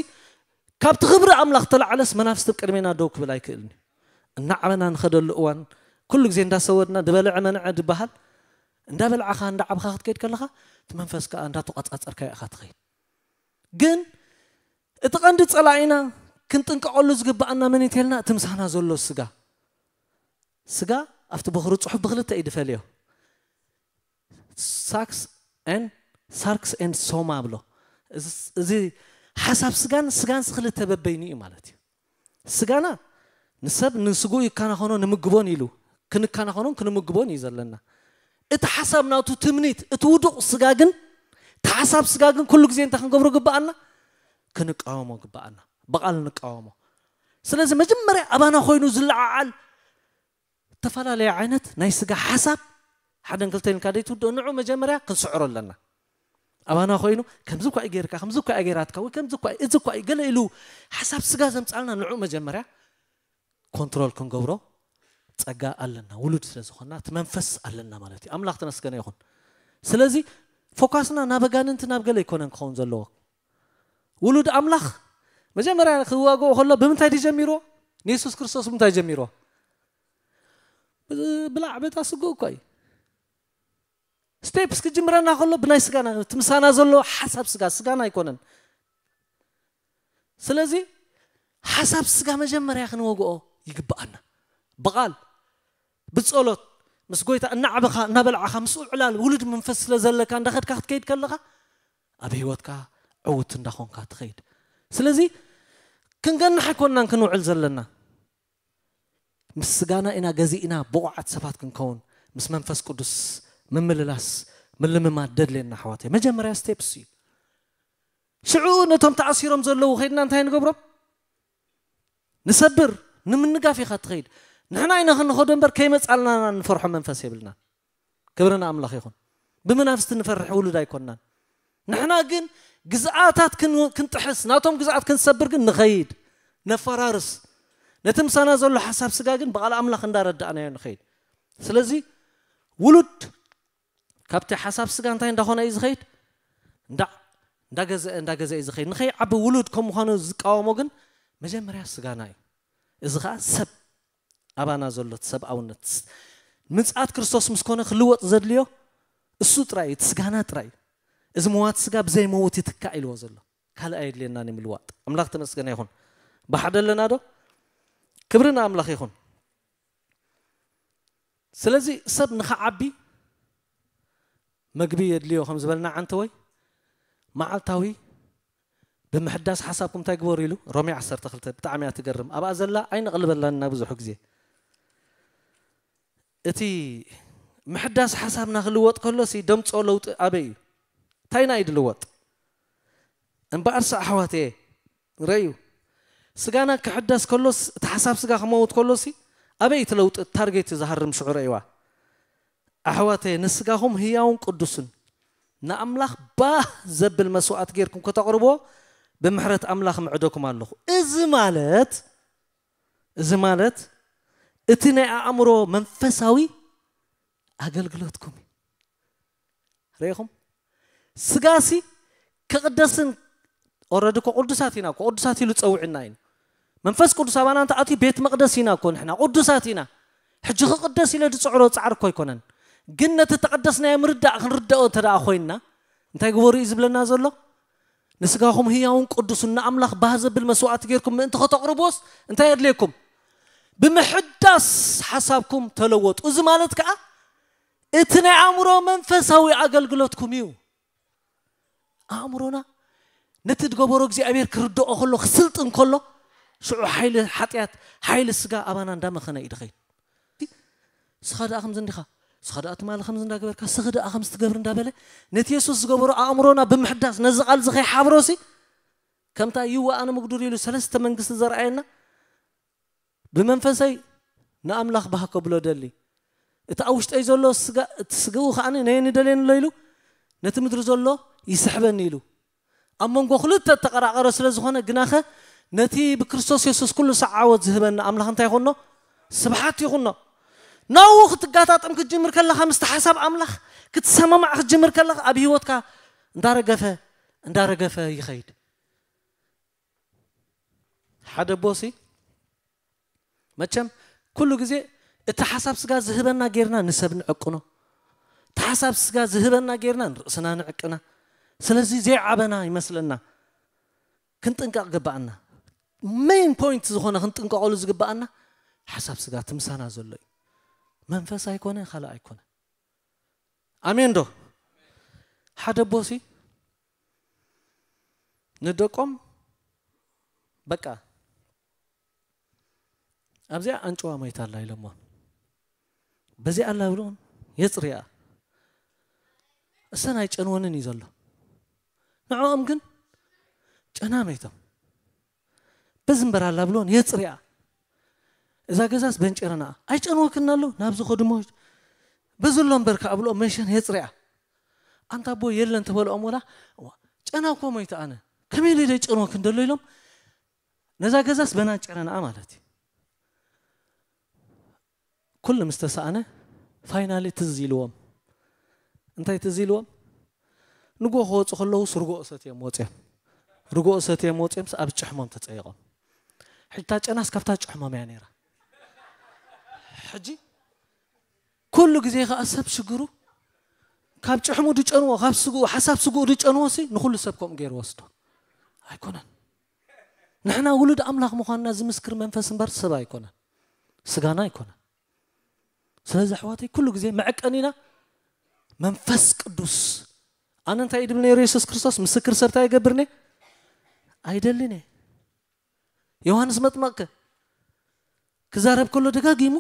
ካብቲ ክብሪ ኣምላኽ ተላዓለስ መናፍስቲ ቅድሜና ደው ክብል ኣይክእልን እዩ። እናዓበና ንኸደሉ እዋን ኩሉ ግዜ እንዳሰወድና ዝበልዐ መንዐ ዝበሃል እንዳበልዓኻ እንዳዓብኻ ክትከይድ ከለኻ እቲ መንፈስ ከዓ እንዳተቋፃፀርካ ኢኻ ትኸይድ። ግን እቲ ቀንዲ ፀላኢና ክንጥንቀቐሉ ዝግብኣና መን እዩ ተልና እቲ ምሳና ዘሎ ስጋ። ስጋ ኣብቲ በኽሪ ፅሑፍ ብክልተ እዩ ድፈልዮ። ሳክስ ን ሳርክስ ን ሶማ ብሎ። እዚ ሓሳብ ስጋን ስጋን ክልተ በበይኑ እዩ ማለት እዩ። ስጋና ንሰብ ንስጉ ይከናኸኖ ንምግቦን ኢሉ ክንከናኸኖን ክንምግቦን እዩ ዘለና። እቲ ሓሳብ ናቱ ትምኒት እቲ ውዱቕ ስጋ ግን እቲ ሓሳብ ስጋ ግን ኩሉ ግዜ እንታይ ክንገብሮ ግብኣና? ክንቃወሞ ግብኣና። ብቓል ንቃወሞ። ስለዚ መጀመርያ ኣባና ኮይኑ ዝለዓዓል እተፈላለየ ዓይነት ናይ ስጋ ሓሳብ ሓደ ንክልተ ኢልካ ደይትውድኦ ንዑ መጀመርያ ክንስዕሮ ኣለና። ኣባና ኮይኑ ከምዚ እኳ እዩ ጌርካ ከምዚ እኳ እያ ጌራትካ ወይ ከምዚ እኳ እዩ፣ እዚ እኳ እዩ ገለ ኢሉ ሓሳብ ስጋ ዘምፃልና ንዑ መጀመርያ ኮንትሮል ክንገብሮ ጸጋ ኣለና። ውሉድ ስለ ዝኾንና እቲ መንፈስ ኣለና ማለት እዩ። ኣምላኽ ተመስገነ ይኹን። ስለዚ ፎካስና ናብ ኣጋንንቲ ናብ ገለ ኣይኮነን ክኸውን ዘለዎ። ውሉድ ኣምላኽ መጀመርያ ክዋግኦ ከሎ ብምንታይ ድዩ ጀሚርዎ? ንየሱስ ክርስቶስ ብምንታይ ጀሚርዎ? ብ-፣ ብላዕ በታ ስግኡ እኮ እዩ። ስቴፕስ ክጅምረና ከሎ ብናይ ስጋና፣ እቲ ምሳና ዘሎ ሓሳብ ስጋ፣ ስጋና ኣይኮነን። ስለዚ ሓሳብ ስጋ መጀመርያ ክንወግኦ ይግብኣና። ብቓል፣ ብጸሎት፣ ምስ ጎይታ እናዓበኻ እናበልዓኻ፣ ምስኡ ዕላል ውሉድ መንፈስ ስለ ዘለካ፣ እንዳኸድካ ክትከይድ ከለኻ፣ ኣብ ህይወትካ ዕውት እንዳኾንካ ትኸይድ። ስለዚ ክንገንሕ ኣይኮንናን ክንውዕል ዘለና። ምስ ስጋና ኢና ገዚእና ብቑዓት ሰባት ክንከውን፣ ምስ መንፈስ ቅዱስ ምምልላስ፣ ምልምማድ ደድልየና ኣሕዋተይ። መጀመርያ ስቴፕስ እዩ። ሽዑ ነቶም ተኣሲሮም ዘለዉ ኸይድና እንታይ ንገብሮም? ንሰብር፣ ንምንጋፍ ኢኻ ትኸይድ። ንሕና ኢና ክንኸዶ እምበር ከይመጻልና ንፈርሖ መንፈስ የብልናን። ክብሪ ንኣምላኽ ይኹን። ብመናፍስቲ ንፈርሕ ውሉድ ኣይኮንናን። ንሕና ግን ግዝኣታት ክን-፣ ክንጥሕስ፣ ናቶም ግዝኣት ክንሰብር ግን ንኸይድ፣ ነፈራርስ። ነቲ ምሳና ዘሎ ሓሳብ ስጋ ግን ብቓል ኣምላኽ እንዳረዳእናዮ ንኸይድ። ስለዚ ውሉድ ካብቲ ሓሳብ ስጋ እንታይ እንዳኾነ እዩ ዝኸይድ? እንዳ-፣ እንዳገዘአ፣ እንዳገዘአ እዩ ዝኸይድ። ንኸይዓቢ ውሉድ ከም ምዃኑ ዝቃወሞ ግን መጀመርያ ስጋና እዩ። እዚ ኸዓ ሰብ ኣባና ዘሎ እቲ ሰብኣውነት፣ ምጽኣት ክርስቶስ ምስ ኮነ ክልወጥ ዘድልዮ እሱ ጥራይ እዩ፣ እቲ ስጋና ጥራይ እዩ። እዚ መዋቲ ስጋ ብዘይ መውት ይትካእ ኢልዎ ዘሎ። ካልእ ኣየድልየናን እዩ ምልዋጥ። ኣምላኽ ተመስገነ ይኹን። ብሓደ ኣለና ዶ? ክብሪ ንኣምላኽ ይኹን። ስለዚ ሰብ ንኸዓቢ መግቢ የድልዮ ከም ዝበልና ዓንተወይ፣ መዓልታዊ ብምሕዳስ ሓሳብኩም እንታይ ግበሩ ኢሉ? ሮሜ ዓሰርተ ክልተ ብጣዕሚ እያ ትገርም። ኣብኣ ዘላ ኣይነቕልበላን ኢና ብዙሕ ግዜ። እቲ ምሕዳስ ሓሳብና ክልወጥ ከሎሲ ደምጾ ለውጢ ኣበይ እዩ? እንታይ ኢና እዩ ድልወጥ? እምበኣርሲ ኣሕዋተየ፣ ረእዩ፣ ስጋና ክሕደስ ከሎስ፣ እቲ ሓሳብ ስጋ ክመውት ከሎሲ ኣበይ እቲ ለውጢ፣ ታርጌት ዝሃርም ሽዑ ረእይዋ። ኣሕዋተየ፣ ንስጋኹም ህያውን ቅዱስን ንኣምላኽ ባህ ዘብል መስዋእቲ ጌርኩም ከተቕርብዎ ብምሕረት ኣምላኽ ምዕደኩም ኣለኹ። እዚ ማለት፣ እዚ ማለት እቲ ናይ ኣእምሮ መንፈሳዊ ኣገልግሎትኩም እዩ። ርኢኹም? ስጋሲ ክቕደስን፣ ኦረዲ እኮ ቅዱሳት ኢና እኮ፣ ቅዱሳት ኢሉ ጸውዕና እዩ። መንፈስ ቅዱስ ኣባና እንተ ኣትዩ ቤት መቕደስ ኢና እኮ ንሕና፣ ቅዱሳት ኢና። ሕጂ ክቕደስ ኢለ ዝጽዕሮ ጻዕሪ እኮ ኣይኮነን። ግን ነቲ ተቐደስናዮ ምርዳእ ክንርዳኦ እንተ ደኣ ኮይንና፣ እንታይ ግበሩ እዩ ዝብለና ዘሎ? ንስጋኹም ህያውን ቅዱስን ንኣምላኽ ባህ ዘብል መስዋእቲ ጌርኩም ምእንቲ ከተቕርብዎስ እንታይ የድልየኩም? ብምሕዳስ ሓሳብኩም ተለወጡ። እዚ ማለት ከኣ እቲ ናይ ኣእምሮ መንፈሳዊ ኣገልግሎትኩም እዩ። ኣእምሮና ነቲ ዝገበሮ እግዚኣብሔር ክርድኦ ከሎ፣ ክስልጥን ከሎ፣ ሽዑ ሓይሊ ሓጢኣት፣ ሓይሊ ስጋ ኣባና እንዳመኸነ እዩ ድኸይድ። ስኻ ደኣ ከምዚ እንዲኻ፣ ስኻ ደኣ ትማሊ ከምዚ እንዳገበርካ፣ ስኺ ደኣ ከምዚ ትገብሪ እንዳበለ፣ ነቲ የሱስ ዝገበሮ ኣእምሮና ብምሕዳስ፣ ነዚ ቃል እዚ ከይሓብሮሲ፣ ከምታ ይዋ ኣነ ምጉዱር ኢሉ ሰለስተ መንግስቲ ዘርኣየና፣ ብመንፈሰይ ንኣምላኽ ባህ ከብሎ ደሊ። እቲ ኣብ ውሽጠይ ዘሎ ስጋ፣ እቲ ስግኡ ከኣ ነየኒ ደልየኒ ኣሎ ኢሉ፣ ነቲ ምድሪ ዘሎ ይስሕበኒ ኢሉ። ኣብ መንጎ ክልተ እተቐራቐረ ስለ ዝኾነ፣ ግናኸ ነቲ ብክርስቶስ የሱስ ኩሉ ሳዕ ዓወት ዝህበና ኣምላኽ እንታይ ይኹኖ? ስብሓት ይኹኖ። ናብኡ ክትጋጣጠም ክትጅምር ከለኻ፣ ምስቲ ሓሳብ ኣምላኽ ክትሰማማዕ ክትጅምር ከለኻ፣ ኣብ ህይወትካ እንዳረገፈ፣ እንዳረገፈ ይኸይድ። ሓደ ቦሲ፣ መቸም ኩሉ ግዜ እቲ ሓሳብ ስጋ ዝህበና ጌርና ንሰብ ንዕቅኖ። እቲ ሓሳብ ስጋ ዝህበና ጌርና ንርእስና ንዕቅና። ስለዚ ዘይዓበና ይመስለና። ክንጥንቀቕ ግባኣና። ሜን ፖይንት ዝኾነ ክንጥንቀቐሉ ዝግባኣና ሓሳብ ስጋ እቲ ምሳና ዘሎ እዩ። መንፈስ ኣይኮነ፣ ካልእ ኣይኮነ። ኣሜን ዶ? ሓደ ቦሲ ንደቆም በቃ ኣብዚኣ ኣንጭዋ መይታ ኣላ ኢሎሞ። በዚኣ ኣላ ብሎን የጽርያ። እሰን ኣይጨንወንን እዩ ዘሎ። ንዕኦም ግን ጨና መይቶም። በዚ እምበር ኣላ ብሎን የጽርያ። እዛ ገዛስ በንጨረና ኣይጨንወክን ኣሎ። ናብዚ ኸድሞ በዚ ኣሎ እምበር ከኣ ብሎ መሸን የጽርያ። ኣንታ ኣቦ የለን ተበልኦም ወላ፣ "እዋ፣ ጨና እኮ ሞይተ ኣነ። ከመይ ኢለ ደጨንወክን ደሎ?" ኢሎም ነዛ ገዛስ በናን ጨረናኣ ማለት እዩ። ኩሉ ምስ ተሳእነ ፋይናሊ ትዝ ኢልዎም። እንታይ ትዝ ኢልዎም? ንጎ ክወፁ ከለዉ ርጎኦ ሰትዮም ወፅዮም። ርጎኦ ሰትዮም ወፅዮምስ ኣብ ጭሕሞም ተፀይቖም። ሕጂ እታ ጨናስ ካብታ ጭሕሞም እያ ነይራ። ሕጂ ኩሉ ግዜ ከዓ ሰብ ሽግሩ ካብ ጭሕሙ ድጨንዎ፣ ካብ ስግኡ፣ ሓሳብ ስግኡ ድጨንዎ ሲ ንኹሉ ሰብ ከምኡ ገይሩ ወስዶ ኣይኮነን። ንሕና ውሉድ ኣምላኽ ምዃንና ዝምስክር መንፈስ እምበር ሰብ ኣይኮነን፣ ስጋና ኣይኮነን። ስለዚ ኣሕዋተይ ኩሉ ግዜ መዐቀኒና መንፈስ ቅዱስ። ኣነ እንታይ ይድብል ነይሩ የሱስ ክርስቶስ? ምስክር ሰብ እንታይ ይገብርኒ? ኣይደልን እየ። ዮሃንስ መጥመቕ ከ ክዛረብ ከሎ ደጋጊሙ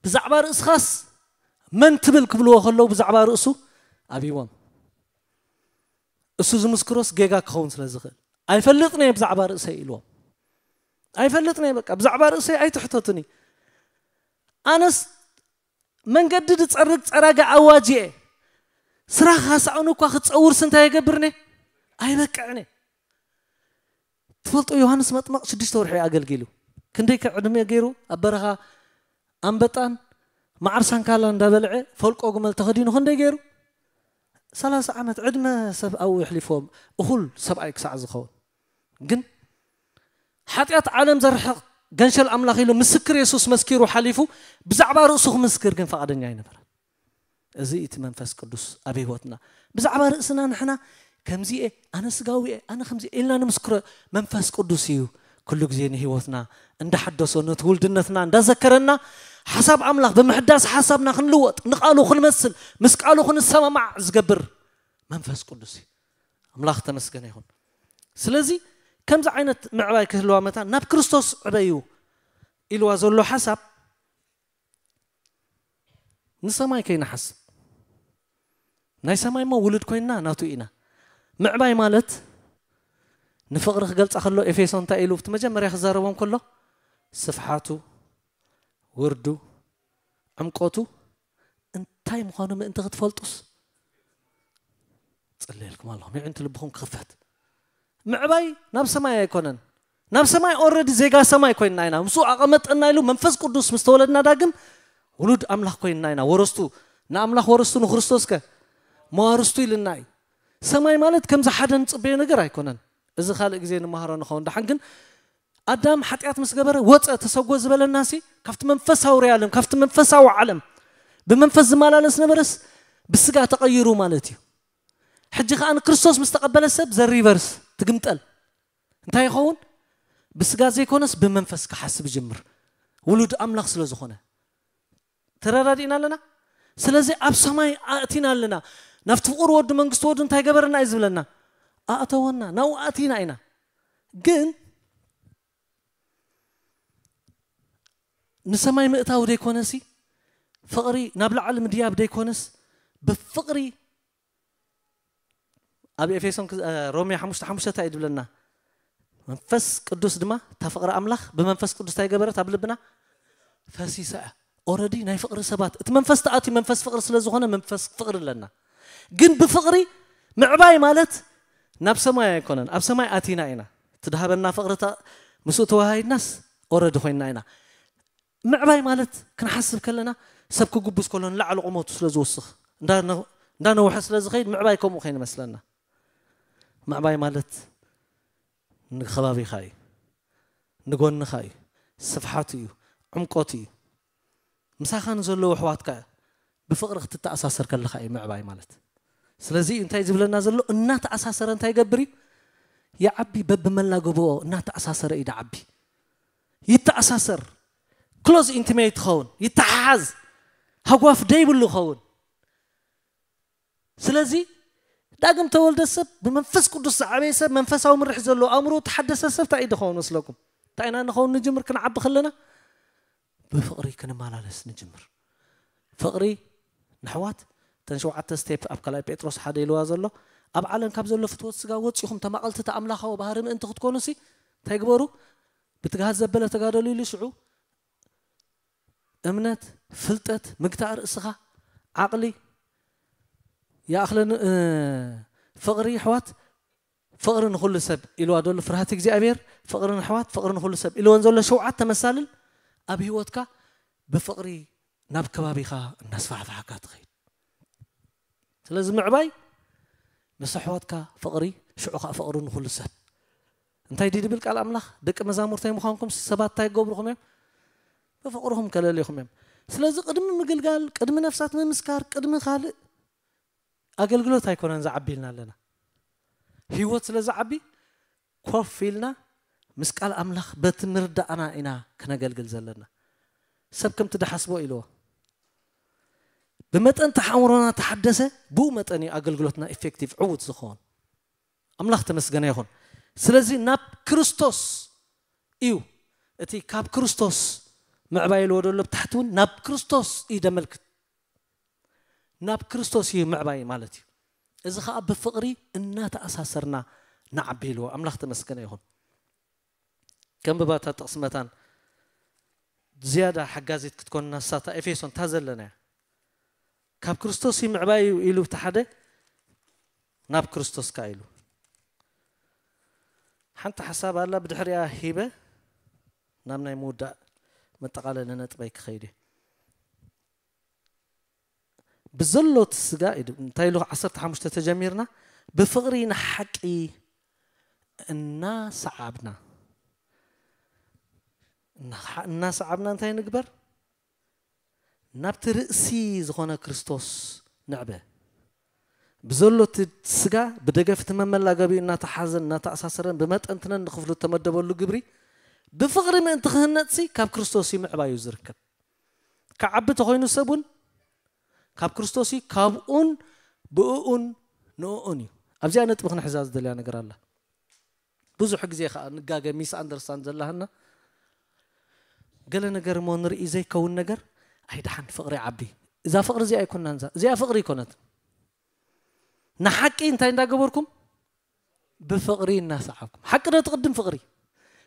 ብዛዕባ ርእስኻስ መን ትብል ክብልዎ ከለዉ ብዛዕባ ርእሱ ኣብይዎም። እሱ ዝምስክሮስ ጌጋ ክኸውን ስለ ዝኽእል ኣይፈልጥን እየ ብዛዕባ ርእሰይ ኢልዎም። ኣይፈልጥን እየ፣ በቃ ብዛዕባ ርእሰይ ኣይትሕተቱኒ። ኣነስ መንገዲ ዝጸርግ ጸራጊ ኣዋጅ እየ። ስራኽ ሃሳኡን እኳ ክትጸውርስ እንታይ የገብርኒ? ኣይበቅዕን እየ። ትፈልጡ ዮሃንስ መጥመቕ ሽዱሽተ ወርሒ እዩ ኣገልጊሉ። ክንደይ ከ ዕድመ ገይሩ ኣብ በረኻ ኣንበጣን መዓር ሳንካላ እንዳበልዐ ፈልቆ ግመል ተኸዲኑ ክንደይ ገይሩ? ሰላሳ ዓመት ዕድመ ሰብ ኣብኡ የሕሊፍዎም፣ እኹል ሰብኣይ ክሳዕ ዝኸውን። ግን ሓጢኣት ዓለም ዘርሕቕ ገንሸል ኣምላኽ ኢሉ ምስክር የሱስ መስኪሩ ሓሊፉ፣ ብዛዕባ ርእሱ ክምስክር ግን ፈቓደኛ ኣይነበረን። እዚ እቲ መንፈስ ቅዱስ ኣብ ህይወትና ብዛዕባ ርእስና ንሕና ከምዚ እየ፣ ኣነ ስጋዊ እየ፣ ኣነ ከምዚ እየ ኢልና ንምስክሮ መንፈስ ቅዱስ እዩ ኩሉ ግዜ ንህይወትና እንዳሓደሶ ነቲ ውልድነትና እንዳዘከረና ሓሳብ ኣምላኽ ብምሕዳስ ሓሳብና ክንልወጥ ንቃሉ ክንመስል ምስ ቃሉ ክንሰማማዕ ዝገብር መንፈስ ቅዱስ እዩ። ኣምላኽ ተመስገነ ይኹን። ስለዚ ከምዚ ዓይነት ምዕባይ ክህልዋ መታን ናብ ክርስቶስ ዕበዩ ኢልዋ ዘሎ ሓሳብ ንሰማይ ከይንሓስብ ናይ ሰማይ እሞ ውሉድ ኮይንና ናቱ ኢና። ምዕባይ ማለት ንፍቕሪ ክገልጻ ከሎ ኤፌሶን እንታይ ኢሉ እቲ መጀመርያ ክዛረቦም ከሎ ስፍሓቱ፣ ውርዱ፣ ዕምቆቱ እንታይ ምዃኑ ምእንቲ ክትፈልጡስ ጽለየልኩም ኣለኹ። ምዕንቲ ልብኹም ክኽፈት። ምዕባይ ናብ ሰማይ ኣይኮነን። ናብ ሰማይ ኦረዲ ዜጋ ሰማይ ኮይንና ኢና። ምስኡ ኣቐመጠና ኢሉ መንፈስ ቅዱስ ምስ ተወለድና ዳግም ውሉድ ኣምላኽ ኮይንና ኢና። ወረስቱ ንኣምላኽ ወረስቱ ንክርስቶስ ከ መዋርስቱ ኢልና እዩ። ሰማይ ማለት ከምዚ ሓደ ንጽበዮ ነገር ኣይኮነን። እዚ ካልእ ግዜ ንመሃሮ ንኸውን። ደሓን ግን ኣዳም ሓጢኣት ምስ ገበረ ወፀ ተሰጎ ዝበለናሲ ካብቲ መንፈሳዊ ሪያለም ካብቲ መንፈሳዊ ዓለም ብመንፈስ ዝመላለስ ነበረስ ብስጋ ተቐይሩ ማለት እዩ። ሕጂ ከኣ ንክርስቶስ ምስ ተቐበለ ሰብ ዘሪቨርስ ትግምጠል እንታይ ይኸውን? ብስጋ ዘይኮነስ ብመንፈስ ክሓስብ ይጅምር። ውሉድ ኣምላኽ ስለ ዝኾነ ተረዳዲእና ኣለና። ስለዚ ኣብ ሰማይ ኣእቲና ኣለና። ናብቲ ፍቕሪ ወዱ መንግስቲ ወዱ እንታይ ገበረና እዩ ዝብለና? ኣእተወና። ናብኡ ኣእቲና ኢና። ግን ንሰማይ ምእታው ደይኮነሲ ፍቕሪ ናብ ላዕሊ ምድያብ ደይኮነስ ብፍቕሪ ኣብ ኤፌሶን ክዝ- እ፣ ሮሜ ሓሙሽተ ሓሙሽተ እንታይ እዩ ዝብለና? መንፈስ ቅዱስ ድማ እታ ፍቕሪ ኣምላኽ ብመንፈስ ቅዱስ እንታይ ገበረት ኣብ ልብና ፈሲሳ እያ። ኦረዲ ናይ ፍቕሪ ሰባት እቲ መንፈስ ተኣትዩ መንፈስ ፍቕሪ ስለ ዝኾነ መንፈስ ፍቕሪ ኣለና። ግን ብፍቕሪ ምዕባይ ማለት ናብ ሰማይ ኣይኮነን። ኣብ ሰማይ ኣቲና ኢና። እቲ ድሃበና ፍቕሪ ተ- ምስኡ ተዋሃሂድናስ ኦረዲ ኮይንና ኢና። ምዕባይ ማለት ክንሓስብ ከለና ሰብ ክጉብዝ ከሎ ንላዕሊ ቁመቱ ስለ ዝወስኽ እንዳነ- እንዳነውሐ ስለ ዝኸይድ ምዕባይ ከምኡ ከይንመስለና። ምዕባይ ማለት ንከባቢኻ እዩ፣ ንጎንኻ እዩ፣ ስፍሓቱ እዩ፣ ዕምቆቱ እዩ። ምሳኻ ንዘለዉ ኣሕዋትካ ብፍቕሪ ክትተኣሳሰር ከለኻ እዩ ምዕባይ ማለት። ስለዚ እዩ እንታይ ዝብለና ዘሎ? እናተኣሳሰረ እንታይ ይገብር እዩ? ይዓቢ። በብመላገቦ እናተኣሳሰረ እዩ ድዓቢ። ይተኣሳሰር፣ ክሎዝ ኢንቲሜት ይኸውን፣ ይተሓሓዝ፣ ሃጓፍ ደይብሉ ይኸውን። ስለዚ ዳግም ተወልደ ሰብ ብመንፈስ ቅዱስ ዝዓበየ ሰብ መንፈሳዊ ምርሒ ዘለዎ ኣእምሮ ተሓደሰ ሰብ እንታይ እዩ ዝኸውን መስለኩም? እንታይ ኢና ንኸውን ንጅምር? ክንዓቢ ከለና ብፍቕሪ ክንመላለስ ንጅምር። ፍቕሪ ንሕዋት እተን ሸውዓተ ስቴፕ ኣብ ካልኣይ ጴጥሮስ ሓደ ኢልዋ ዘሎ ኣብ ዓለም ካብ ዘሎ ፍትወት ስጋ ወፂኹም ተማቐልቲ እቲ ኣምላኻዊ ባህሪ ምእንቲ ክትኮኑሲ እንታይ ግበሩ? ብትግሃት ዘበለ ተጋደሉ ኢሉ ሽዑ እምነት፣ ፍልጠት፣ ምግታእ ርእስኻ፣ ዓቕሊ ይኣኽለኒ። እ፣ ፍቕሪ ኣሕዋት፣ ፍቕሪ ንኹሉ ሰብ ኢልዋ ዘሎ ፍርሃት እግዚኣብሔር፣ ፍቕሪ ንኣሕዋት፣ ፍቕሪ ንኹሉ ሰብ ኢልወን ዘሎ ሸውዓተ መሳልል ኣብ ህይወትካ ብፍቕሪ ናብ ከባቢኻ እናስፋሕፋሕካ ትኸይድ። ስለዚ ምዕባይ ምስ ኣሕዋትካ ፍቕሪ፣ ሽዑ ኸዓ ፍቕሪ ንኹሉ ሰብ። እንታይ ድዩ ድብል ቃል ኣምላኽ? ደቂ መዛሙርተይ ምዃንኩም ሰባት እንታይ ይገብሩኹም እዮም? ብፍቕርኹም ከለልዩኹም እዮም። ስለዚ ቅድሚ ምግልጋል፣ ቅድሚ ነፍሳት ምምስካር፣ ቅድሚ ካልእ ኣገልግሎት ኣይኮነን ዝዓቢ ኢልና ኣለና። ህይወት ስለ ዝዓቢ ኮፍ ኢልና ምስ ቃል ኣምላኽ በቲ ምርዳእና ኢና ክነገልግል ዘለና። ሰብ ከምቲ ድሓስቦ ኢልዎ። ብመጠን ተሓምሮና ተሓደሰ፣ ብኡ መጠን እዩ ኣገልግሎትና ኢፌክቲቭ ዕዉት ዝኸውን። ኣምላኽ ተመስገነ ይኹን። ስለዚ ናብ ክርስቶስ እዩ እቲ ካብ ክርስቶስ ምዕባይ ኢልዎ ዘሎ ብታሕቲ እውን ናብ ክርስቶስ እዩ ደመልክት። ናብ ክርስቶስ እዩ ምዕባይ ማለት እዩ። እዚ ኸዓ ብፍቕሪ እናተኣሳሰርና ንዓቢ ኢልዎ። ኣምላኽ ተመስገነ ይኹን። ከም ብባታ ጥቕሲ መታን ዝያዳ ሓጋዚት ክትኮንና ሳታ ኤፌሶን እታ ዘለና እያ። ካብ ክርስቶስ እዩ ምዕባይ እዩ ኢሉ እቲ ሓደ ናብ ክርስቶስ ከኣ ኢሉ። ሓንቲ ሓሳብ ኣላ ብድሕሪኣ ሂበ ናብ ናይ ምውዳእ መጠቓለሊ ነጥበይ ክኸይድ እየ። ብዘሎ እቲ ስጋ ኢሉ እንታይ ኢሉ ዓሰርተ ሓሙሽተ ተጀሚርና ብፍቕሪ ንሓቂ እናሰዓብና እናሰዓብና እንታይ ንግበር? ናብቲ ርእሲ ዝኾነ ክርስቶስ ንዕበ። ብዘሎ እቲ ስጋ ብደገፍ እቲ መመላገቢኡ እናተሓዘን እናተኣሳሰረን ብመጠን ትነን ንክፍሉ እተመደበሉ ግብሪ ብፍቕሪ ምእንቲ ክህነጽሲ ካብ ክርስቶስ እዩ ምዕባዩ ዝርከብ። ክዓቢ ተኾይኑ ሰብ እውን ካብ ክርስቶስ እዩ፣ ካብኡን ብእኡን ንእኡን እዩ። ኣብዚኣ ነጥቢ ክንሕዛ ዝደልያ ነገር ኣላ። ብዙሕ ግዜ ከዓ ንጋገ ሚስ ኣንደርስታንድ ዘላህና ገለ ነገር እሞ ንርኢ ዘይከውን ነገር ኣይደሓን ፍቕሪ ዓቢ። እዛ ፍቕሪ እዚኣ ኣይኮናን እዛ እዚኣ ፍቕሪ ይኮነት። ንሓቂ እንታይ እንዳገበርኩም ብፍቕሪ እናሰዓብኩም ሓቂ ዶ ትቕድም ፍቕሪ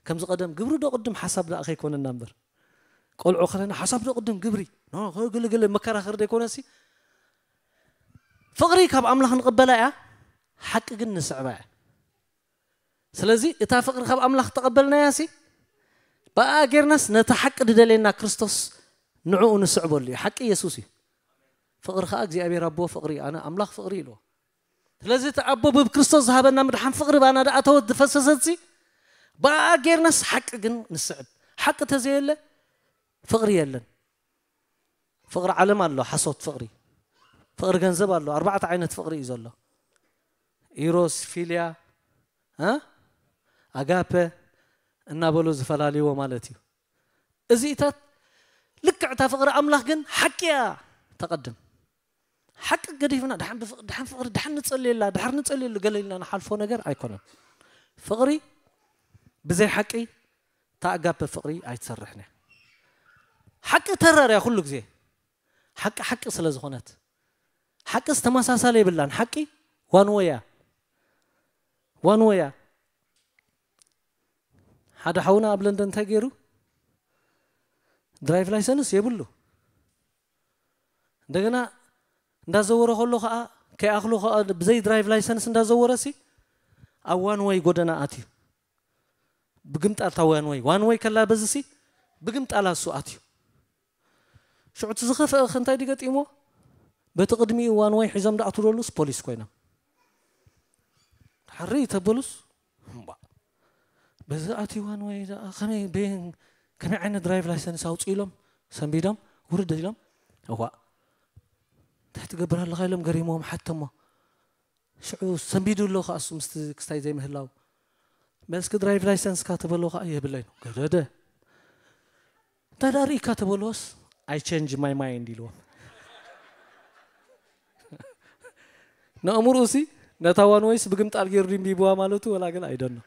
ከምዚ ቀደም ግብሪ ዶ ቅድም ሓሳብ ደኣ ከይኮነና እምበር ቆልዑ ከለና ሓሳብ ዶ ቅድም ግብሪ ገለገለ መከራኸሪ ዘይኮነሲ ፍቕሪ ካብ ኣምላኽ ንቕበላ እያ። ሓቂ ግን ንስዕባ እያ። ስለዚ እታ ፍቕሪ ካብ ኣምላኽ ተቐበልናያ ሲ ብኣ ጌርናስ ነታ ሓቂ ድደልየና ክርስቶስ ንዕኡ ንስዕበሉ እዩ። ሓቂ የሱስ እዩ። ፍቕሪ ከዓ እግዚኣብሔር ኣቦ ፍቕሪ እዩ። ኣነ ኣምላኽ ፍቕሪ ኢልዎ። ስለዚ እቲ ኣቦ ብክርስቶስ ዝሃበና ምድሓን ፍቕሪ ባና ደኣተወት ዝፈሰሰት ሲ ብኣ ጌርናስ ሓቂ ግን ንስዕብ። ሓቂ ተዘየለ ፍቕሪ የለን። ፍቕሪ ዓለም ኣሎ፣ ሓሶት ፍቕሪ። ፍቕሪ ገንዘብ ኣሎ። ኣርባዕተ ዓይነት ፍቕሪ እዩ ዘሎ። ኢሮስ፣ ፊልያ፣ እ? ኣጋፐ እናበሉ ዝፈላልይዎ ማለት እዩ። እዚኢታት ልክዕ እታ ፍቕሪ ኣምላኽ ግን ሓቂ እያ ተቐድም። ሓቂ ገዲፍና ድሓን ብፍቕ- ድሓን ፍቕሪ ድሓን ንጸልየላ ድሓር ንጸልየሉ ገለ ኢልና ንሓልፎ ነገር ኣይኮነን። ፍቕሪ ብዘይ ሓቂ ተኣጋበ ፍቕሪ ኣይትሰርሕን እያ። ሓቂ ተራር እያ ኩሉ ግዜ ሓቂ ሓቂ ስለ ዝኾነት ሓቂ ዝተመሳሳለ የብላን። ሓቂ ዋን ወይ እያ ዋን ወይ እያ። ሓደ ሓውና ኣብ ለንደን እንታይ ገይሩ ድራይቭ ላይሰንስ የብሉ። እንደገና እንዳዘወረ ከሎ ከዓ ከይኣኽሎ ከዓ ብዘይ ድራይቭ ላይሰንስ እንዳዘወረ ሲ ኣብ ዋን ወይ ጎደና ኣትዩ። ብግምጣል እታ ዋን ወይ ዋን ወይ ከላ በዚ ሲ ብግምጣል ኣሱ ኣትዩ። ሽዑ እቲ ዝኸፍአ እንታይ ድገጢሞ በቲ ቅድሚኡ ዋን ወይ ሒዞም ዳኣትደሉስ ፖሊስ ኮይኖም ሓሪ ተበሉስ እምባ በዚ ኣትዩ ዋን ወይ ደኣ ከመይ በየን ከመይ ዓይነት ድራይቭ ላይሰንስ ኣውፅኢሎም ሰንቢዶም ውርድ ኢሎም እዋ እንታይ ትገብር ኣለኻ ኢሎም ገሪሞም ሓተሞ። ሽዑ ሰንቢዱ ኣሎ ከኣሱ ምስቲ ክስታይ ዘይምህላው በስኪ ድራይቭ ላይሰንስካ ተበሎ ከዓ የብለይ ነው ገደደ እንታይ ደኣ ርኢካ ተበልዎስ I change my mind ኢልዎም። ንእምርኡ ሲ ነታ ዋን ወይስ ብግምጣል ገይሩ ድንቢብዋ ማለቱ ወላ ገለ ኣይደኖ።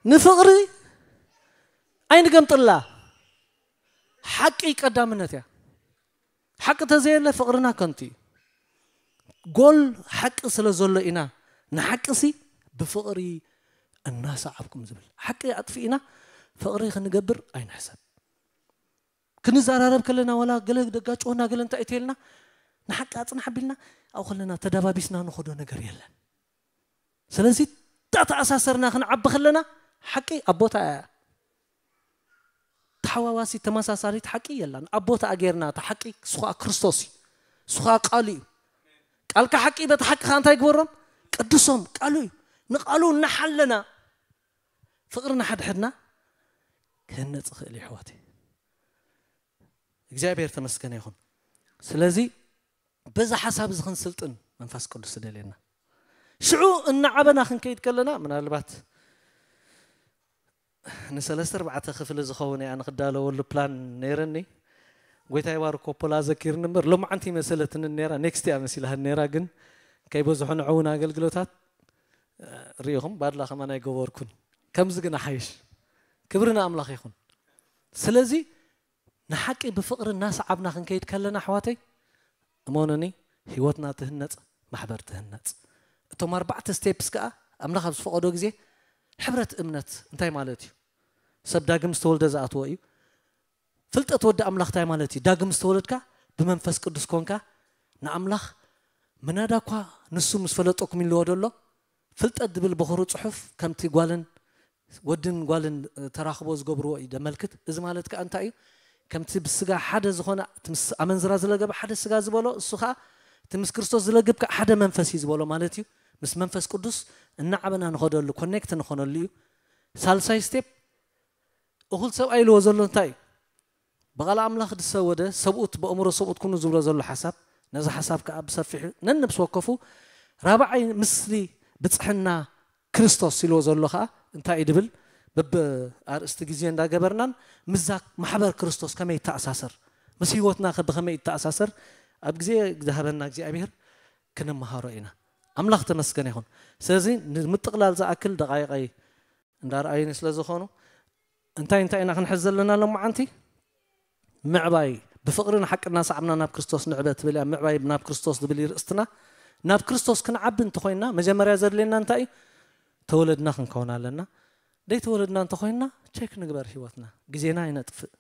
ንፍቕሪ ኣይንገምጥላ። ሓቂ ቀዳምነት እያ። ሓቂ ተዘየለ ፍቕርና ከንቱ እዩ። ጎል ሓቂ ስለ ዘሎ ኢና ንሓቂ ሲ ብፍቕሪ እናሰዓብኩም ዝብል ሓቂ ኣጥፊእና ፍቕሪ ክንገብር ኣይንሕሰብ። ክንዘራረብ ከለና ዋላ ገለ ደጋጭወና ገለ እንታይ እተልና ንሓቂ ኣፅናሕ ቢልና ኣብኡ ከለና ተዳባቢስና ንኸዶ ነገር የለን። ስለዚ እታ ተኣሳሰርና ክንዓቢ ከለና ሓቂ ኣብ ቦታ እያ። ተሓዋዋሲ ተመሳሳሊት ሓቂ የላን። ኣብ ቦታ ኣጌርና እታ ሓቂ እሱ ከዓ ክርስቶስ እዩ። እሱ ከዓ ቃሉ እዩ። ቃልካ ሓቂ በቲ ሓቂ ከዓ እንታይ ግበሮም ቅድሶም ቃሉ እዩ። ንቃሉ እናሓለና ፍቕርና ሓድሕድና ክህነፅ ይኽእል እዩ ኣሕዋተይ። እግዚኣብሔር ተመስገነ ይኹን። ስለዚ በዛ ሓሳብ እዚ ክንስልጥን መንፈስ ቅዱስ ደልየና። ሽዑ እናዓበና ክንከይድ ከለና ምናልባት ንሰለስተ ኣርባዕተ ክፍሊ ዝኸውን እያ ንክዳለወሉ ፕላን ነይረኒ። ጎይታ ይባርኮ ፖላ ዘኪርኒ እምበር ሎማዓንቲ ይመሰለትኒ ነይራ፣ ኔክስት እያ መሲላህን ነይራ። ግን ከይበዝሑ ንዕውን ኣገልግሎታት ርኢኹም ባድላ ከማን ኣይገበርኩን። ከምዚ ግን ኣሓይሽ። ክብሪ ንኣምላኽ ይኹን። ስለዚ ንሓቂ ብፍቕሪ እናሰዓብና ክንከይድ ከለና ኣሕዋተይ፣ እመኑኒ፣ ህይወትና ትህነጽ፣ ማሕበር ትህነጽ። እቶም ኣርባዕተ ስቴፕስ ከኣ ኣምላኽ ኣብ ዝፈቐዶ ግዜ፣ ሕብረት እምነት እንታይ ማለት እዩ? ሰብ ዳግም ዝተወልደ ዝኣትዎ እዩ። ፍልጠት ወዲ ኣምላኽ እንታይ ማለት እዩ? ዳግም ዝተወለድካ ብመንፈስ ቅዱስ ኮንካ ንኣምላኽ ምናዳ እኳ ንሱ ምስ ፈለጠኩም ኢልዎ ደሎ፣ ፍልጠት ድብል በኹሩ ጽሑፍ ከምቲ ጓልን ወድን ጓልን ተራኽቦ ዝገብርዎ እዩ ደመልክት። እዚ ማለት ከኣ እንታይ እዩ? ከምቲ ብስጋ ሓደ ዝኾነ እቲ ምስ ኣመንዝራ ዝለገበ ሓደ ስጋ ዝበሎ፣ እሱ ከኣ እቲ ምስ ክርስቶስ ዝለግብ ከኣ ሓደ መንፈስ እዩ ዝበሎ ማለት እዩ። ምስ መንፈስ ቅዱስ እናዓበና ንኸደሉ ኮኔክት ንኾነሉ እዩ። ሳልሳይ ስቴፕ እኹል ሰብኣይ ኢልዎ ዘሎ እንታይ እዩ? ብቓል ኣምላኽ ዝሰወደ ሰብኡት ብእምሮ ሰብኡት ኩኑ ዝብሎ ዘሎ ሓሳብ፣ ነዚ ሓሳብ ከኣ ብሰፊሑ ነንብስ ወከፉ ራብዓይ ምስሊ ብጽሕና ክርስቶስ ኢልዎ ዘሎ ከኣ እንታይ እዩ ድብል? በብኣርእስቲ ግዜ እንዳገበርናን ምስዛ ማሕበር ክርስቶስ ከመይ ይተኣሳሰር፣ ምስ ህይወትና ከ ብኸመይ ይተኣሳሰር ኣብ ግዜ ዝሃበና እግዚኣብሔር ክንመሃሮ ኢና። ኣምላኽ ተመስገን ይኹን። ስለዚ ንምጥቕላል ዝኣክል ደቓይቐይ እንዳርኣዩኒ ስለ ዝኾኑ እንታይ እንታይ ኢና ክንሕዝ ዘለና ሎማዓንቲ? ምዕባይ። ብፍቕሪ ንሓቂ እናሰዓብና ናብ ክርስቶስ ንዕበ ትብል እያ። ምዕባይ ናብ ክርስቶስ ዝብል እዩ ርእስትና። ናብ ክርስቶስ ክንዓቢ እንተኾይንና መጀመርያ ዘድልየና እንታይ እዩ? ተወለድና ክንከውን ኣለና። ደይ ተወለድና እንተኾይንና ቸክ ንግበር ህይወትና። ግዜና ኣይነጥፍእ።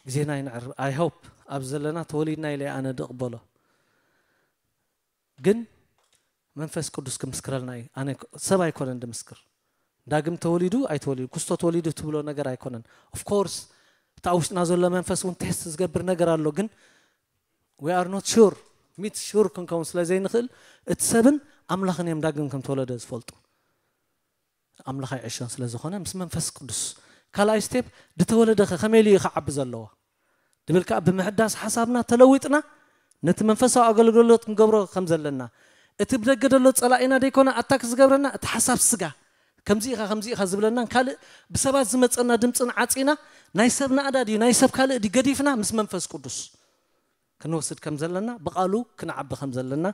ግዜና ኣይነዕርብ። ኣይ ሆፕ ኣብ ዘለና ተወሊድና ኢለ ኣነ ድቕበሎ። ግን መንፈስ ቅዱስ ክምስክረልና እዩ። ኣነ ሰብ ኣይኮነን ድምስክር። ዳግም ተወሊዱ ኣይተወሊዱ፣ ክስቶ ተወሊዱ ትብሎ ነገር ኣይኮነን። ኦፍ ኮርስ፣ እቲ ኣብ ውሽጥና ዘሎ መንፈስ እውን ቴስት ዝገብር ነገር ኣሎ። ግን we are not sure፣ ሚት ሹር ክንከውን ስለ ዘይንኽእል፣ እቲ ሰብን ኣምላኽን እዮም ዳግም ከም ተወለደ ዝፈልጡ። ኣምላኽ ኣይዕሾን ስለ ዝኾነ፣ ምስ መንፈስ ቅዱስ። ካልኣይ ስቴፕ፣ ዝተወለደ ኸ ከመይ ኢሉ እዩ ክዓቢ ዘለዎ? ድብል ከኣ ብምሕዳስ ሓሳብና ተለዊጥና፣ ነቲ መንፈሳዊ ኣገልግሎት ክንገብሮ ከም ዘለና፣ እቲ ብደገ ዘሎ ጸላኢና ደይኮነ ኣታክ ዝገብረና፣ እቲ ሓሳብ ስጋ፣ ከምዚ ኢኻ፣ ከምዚ ኢኻ ዝብለናን ካልእ ብሰባት ዝመጸና ድምጽን ዓጺና፣ ናይ ሰብ ናእዳ ድዩ፣ ናይ ሰብ ካልእ ድዩ ገዲፍና፣ ምስ መንፈስ ቅዱስ ክንወስድ ከም ዘለና፣ ብቓሉ ክንዓቢ ከም ዘለና፣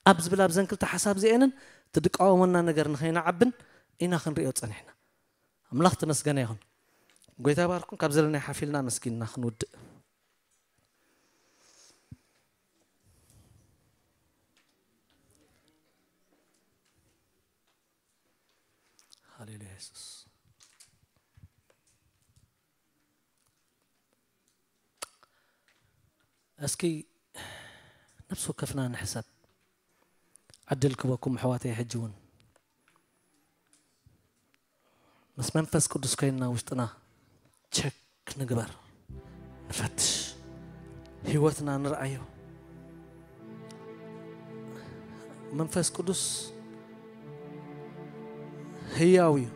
ኣብ ዝብል ኣብዘን ክልተ ሓሳብ እዚኤንን ትድቃወመና ነገር ንኸይንዓብን ኢና ክንሪኦ ጸኒሕና። ኣምላኽ ተመስገነ ይኹን። ጎይታ ይባርኩም። ካብ ዘለናይ ሓፊልና መስጊንና ክንውድእ። ሃሌሉያ የሱስ። እስኪ ነፍሲ ወከፍና ንሕሰብ። ዕድል ክበኩም ኣሕዋተይ፣ ሕጂ እውን ምስ መንፈስ ቅዱስ ኮይንና ውሽጥና ቸክ ንግበር፣ ንፈትሽ፣ ህይወትና ንርኣዮ። መንፈስ ቅዱስ ህያው እዩ።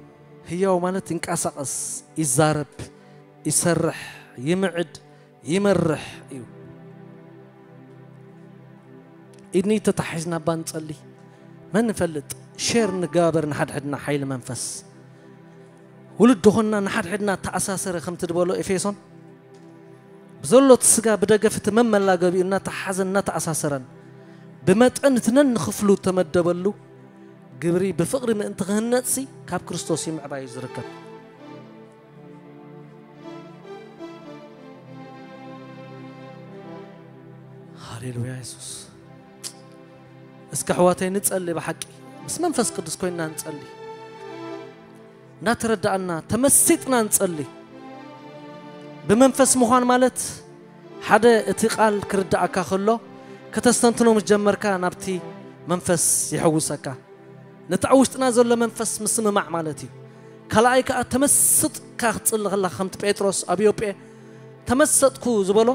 ህያው ማለት ይንቀሳቐስ፣ ይዛረብ፣ ይሰርሕ፣ ይምዕድ፣ ይመርሕ እዩ። ኢድኒ ተታሒዝና እባ ንጸሊ። መን ንፈልጥ? ሼር ንጋበር ንሓድሕድና ሓይሊ መንፈስ። ውሉድ ዝኾንና ንሓድሕድና ተኣሳሰረ ከምቲ ዝበሎ ኤፌሶን። ብዘሎ እቲ ስጋ ብደገፍ እቲ መመላገቢኡ እናተሓሓዘን እናተኣሳሰረን ብመጠን እቲ ነንኽፍሉ ተመደበሉ ግብሪ ብፍቕሪ ምእንቲ ክህነጽሲ ካብ ክርስቶስ እዩ ምዕባዩ ዝርከብ። ሃሌሉያ የሱስ። እስከ ኣሕዋተይ ንጸሊ፣ ብሓቂ ምስ መንፈስ ቅዱስ ኮይንና ንጸሊ። እናተረዳእና ተመሲጥና ንጸሊ። ብመንፈስ ምዃን ማለት ሓደ እቲ ቃል ክርዳእካ ከሎ ከተስተንትኖ ምስ ጀመርካ ናብቲ መንፈስ ይሕውሰካ። ነቲ ኣብ ውሽጥና ዘሎ መንፈስ ምስምማዕ ማለት እዩ። ካልኣይ ከኣ ተመስጥካ ክትጽሊ ከለኻ ከምቲ ጴጥሮስ ኣብ ዮጴ ተመሰጥኩ ዝበሎ፣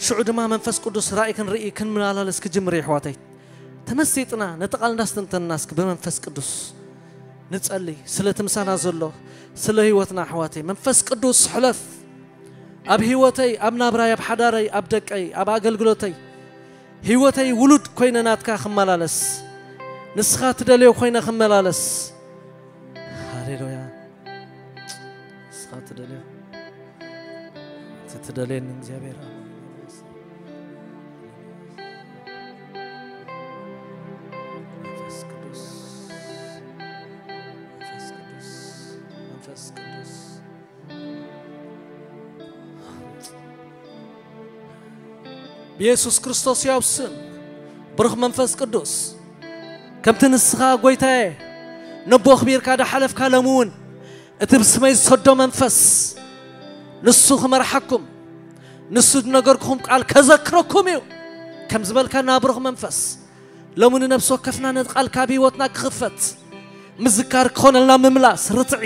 ሽዑ ድማ መንፈስ ቅዱስ ራእይ ክንርኢ ክንመላለስ ክጅምር እዩ ኣሕዋተይ። ተመሲጥና ነቲ ቃል እንዳስተንተንና እስኪ ብመንፈስ ቅዱስ ንጸሊ። ስለቲ ምሳና ዘሎ፣ ስለ ህይወትና ኣሕዋተይ መንፈስ ቅዱስ ሕለፍ ኣብ ህይወተይ፣ ኣብ ናብራይ፣ ኣብ ሓዳረይ፣ ኣብ ደቀይ፣ ኣብ ኣገልግሎተይ ህይወተይ ውሉድ ኮይነ ናትካ ክመላለስ፣ ንስኻ ትደልዮ ኮይነ ክመላለስ። ሃሌሉያ። ንስኻ ትደልዮ፣ እቲ ትደልየኒ እግዚኣብሔር። መንፈስ ቅዱስ፣ መንፈስ ቅዱስ፣ መንፈስ ቅዱስ። ብየሱስ ክርስቶስ ያው ስም፣ ብሩኽ መንፈስ ቅዱስ፣ ከምቲ ንስኻ ጎይታየ ነቦ ኣኽቢርካ ዳሓለፍካ፣ ሎሚ እውን እቲ ብስመይ ዝሰዶ መንፈስ ንሱ ክመርሓኩም፣ ንሱ ዝነገርኩኹም ቃል ከዘክረኩም እዩ ከም ዝበልካና ብሩኽ መንፈስ፣ ሎሚ ንነፍሲ ወከፍና ነቲ ቃልካ ኣብ ህይወትና ክኽፈት ምዝካር ክኾነልና፣ ምምላስ፣ ርትዒ፣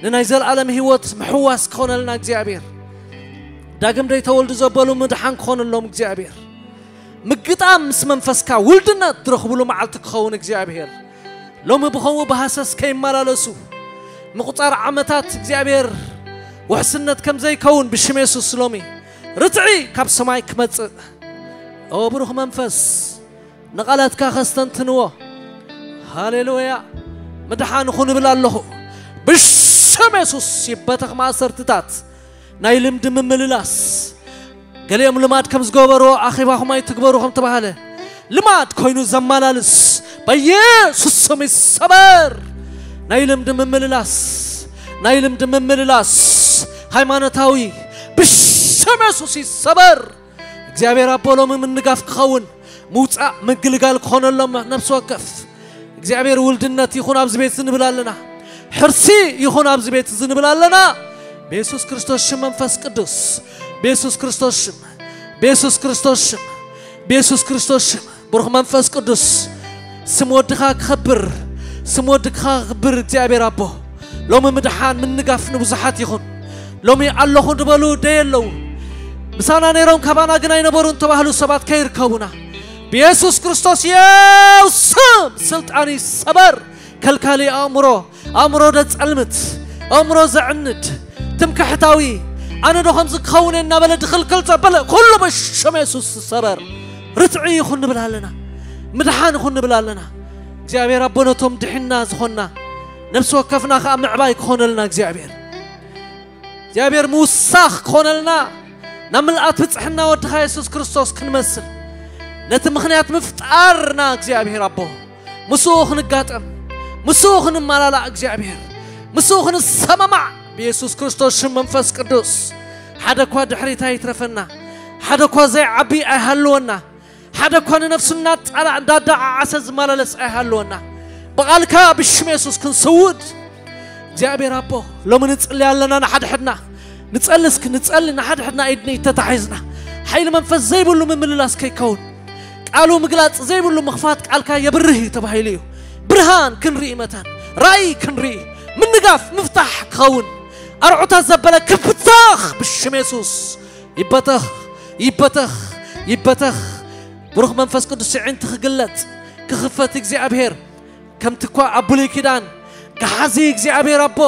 ንናይ ዘለኣለም ህይወት ምሕዋስ ክኾነልና እግዚኣብሔር፣ ዳግም ደይተወልዱ ዘበሉ ምድሓን ክኾነሎም እግዚኣብሔር፣ ምግጣም ምስ መንፈስካ ውልድነት ዝረኽብሉ መዓልቲ ክኸውን እግዚኣብሔር፣ ሎሚ ብኸምኡ ብሃሰስ ከይመላለሱ፣ ምቁጻር ዓመታት እግዚኣብሔር ውሕስነት ከም ዘይከውን ብሽም የሱስ ሎሚ ርትዒ ካብ ሰማይ ክመጽእ። ኦ ብሩኽ መንፈስ፣ ንቓላትካ ከስተንትንዎ። ሃሌሉያ። ምድሓን ይኹን እብል ኣለኹ። ብሽም የሱስ ይበተኽ ማእሰርትታት ናይ ልምዲ ምምልላስ። ገሊኦም ልማድ ከም ዝገበርዎ ኣኼባኹም ኣይትግበሩ ከም ተባህለ ልማድ ኮይኑ ዘመላልስ በየሱስ ስም ይሰበር። ናይ ልምዲ ምምልላስ፣ ናይ ልምዲ ምምልላስ ሃይማኖታዊ ብሽም የሱስ ይሰበር። እግዚኣብሔር ኣቦ ሎሚ ምንጋፍ ክኸውን ምውፃእ ምግልጋል ክኾነሎም ነፍሲ ወከፍ እግዚኣብሔር ውልድነት ይኹን ኣብዚ ቤት ዝንብል ኣለና። ሕርሲ ይኹን ኣብዚ ቤት ዝንብል ኣለና። ብየሱስ ክርስቶስ ሽም መንፈስ ቅዱስ፣ ብየሱስ ክርስቶስ ሽም፣ ብየሱስ ክርስቶስ ሽም፣ ብየሱስ ክርስቶስ ሽም። ብሩኽ መንፈስ ቅዱስ፣ ስም ወድኻ ክኸብር፣ ስም ወድኻ ክኽብር እግዚኣብሔር ኣቦ። ሎሚ ምድሓን ምንጋፍ ንብዙሓት ይኹን። ሎሚ ኣለኹ ዝበሉ ደይ ኣለዉ። ምሳና ነይሮም ካባና ግን ኣይነበሩን ተባህሉ ሰባት ከይርከቡና ብየሱስ ክርስቶስ የው ስም ስልጣን ይሰበር። ከልካሊ ኣእምሮ፣ ኣእምሮ ደጸልምት፣ ኣእምሮ ዘዕንድ፣ ትምክሕታዊ፣ ኣነ ዶ ከምዚ ክኸውን እየ እናበለ ድኽልክል ዘበለ ኩሉ በሽም የሱስ ዝሰበር። ርትዒ ይኹን ንብል ኣለና። ምድሓን ይኹን ንብል ኣለና። እግዚኣብሔር ኣቦ ነቶም ድሒና ዝኾንና ነፍሲ ወከፍና ኸዓ ምዕባይ ክኾነልና እግዚኣብሔር። እግዚኣብሔር ምውሳኽ ክኾነልና ናብ ምልኣት ብጽሕና ወድኻ የሱስ ክርስቶስ ክንመስል ነቲ ምኽንያት ምፍጣርና እግዚኣብሔር ኣቦ ምስኡ ክንጋጠም፣ ምስኡ ክንመላላእ እግዚኣብሔር፣ ምስኡ ክንሰማማዕ ብየሱስ ክርስቶስ ሽም መንፈስ ቅዱስ ሓደ እኳ ድሕሪት ኣይትረፈና፣ ሓደ እኳ ዘይዓቢ ኣይሃልወና፣ ሓደ እኳ ንነፍሱ እናጣላ እንዳዳዓዓሰ ዝመላለስ ኣይሃልወና። ብቓልካ ብሽም የሱስ ክንስውድ እግዚኣብሔር ኣቦ ሎሚ ንጽሊ ኣለና ንሓድሕድና። ንጸሊ እስኪ ንጸሊ ንሓድሕድና ኢድኒ ተታሒዝና ሓይሊ መንፈስ ዘይብሉ ምምልላስ ከይከውን ቃሉ ምግላጽ ዘይብሉ ምኽፋት ቃልካ የብርህ እዩ ተባሂሉ እዩ። ብርሃን ክንርኢ መታን ራእይ ክንርኢ ምንጋፍ ምፍታሕ ክኸውን ኣርዑታት ዘበለ ክፍታኽ ብሽም የሱስ ይበተኽ ይበተኽ ይበተኽ። ብሩኽ መንፈስ ቅዱስ የዒንቲ ክግለጽ ክኽፈት እግዚኣብሔር ከምቲ እኳ ኣብ ብሉይ ኪዳን ገሓዚ እግዚኣብሔር ኣቦ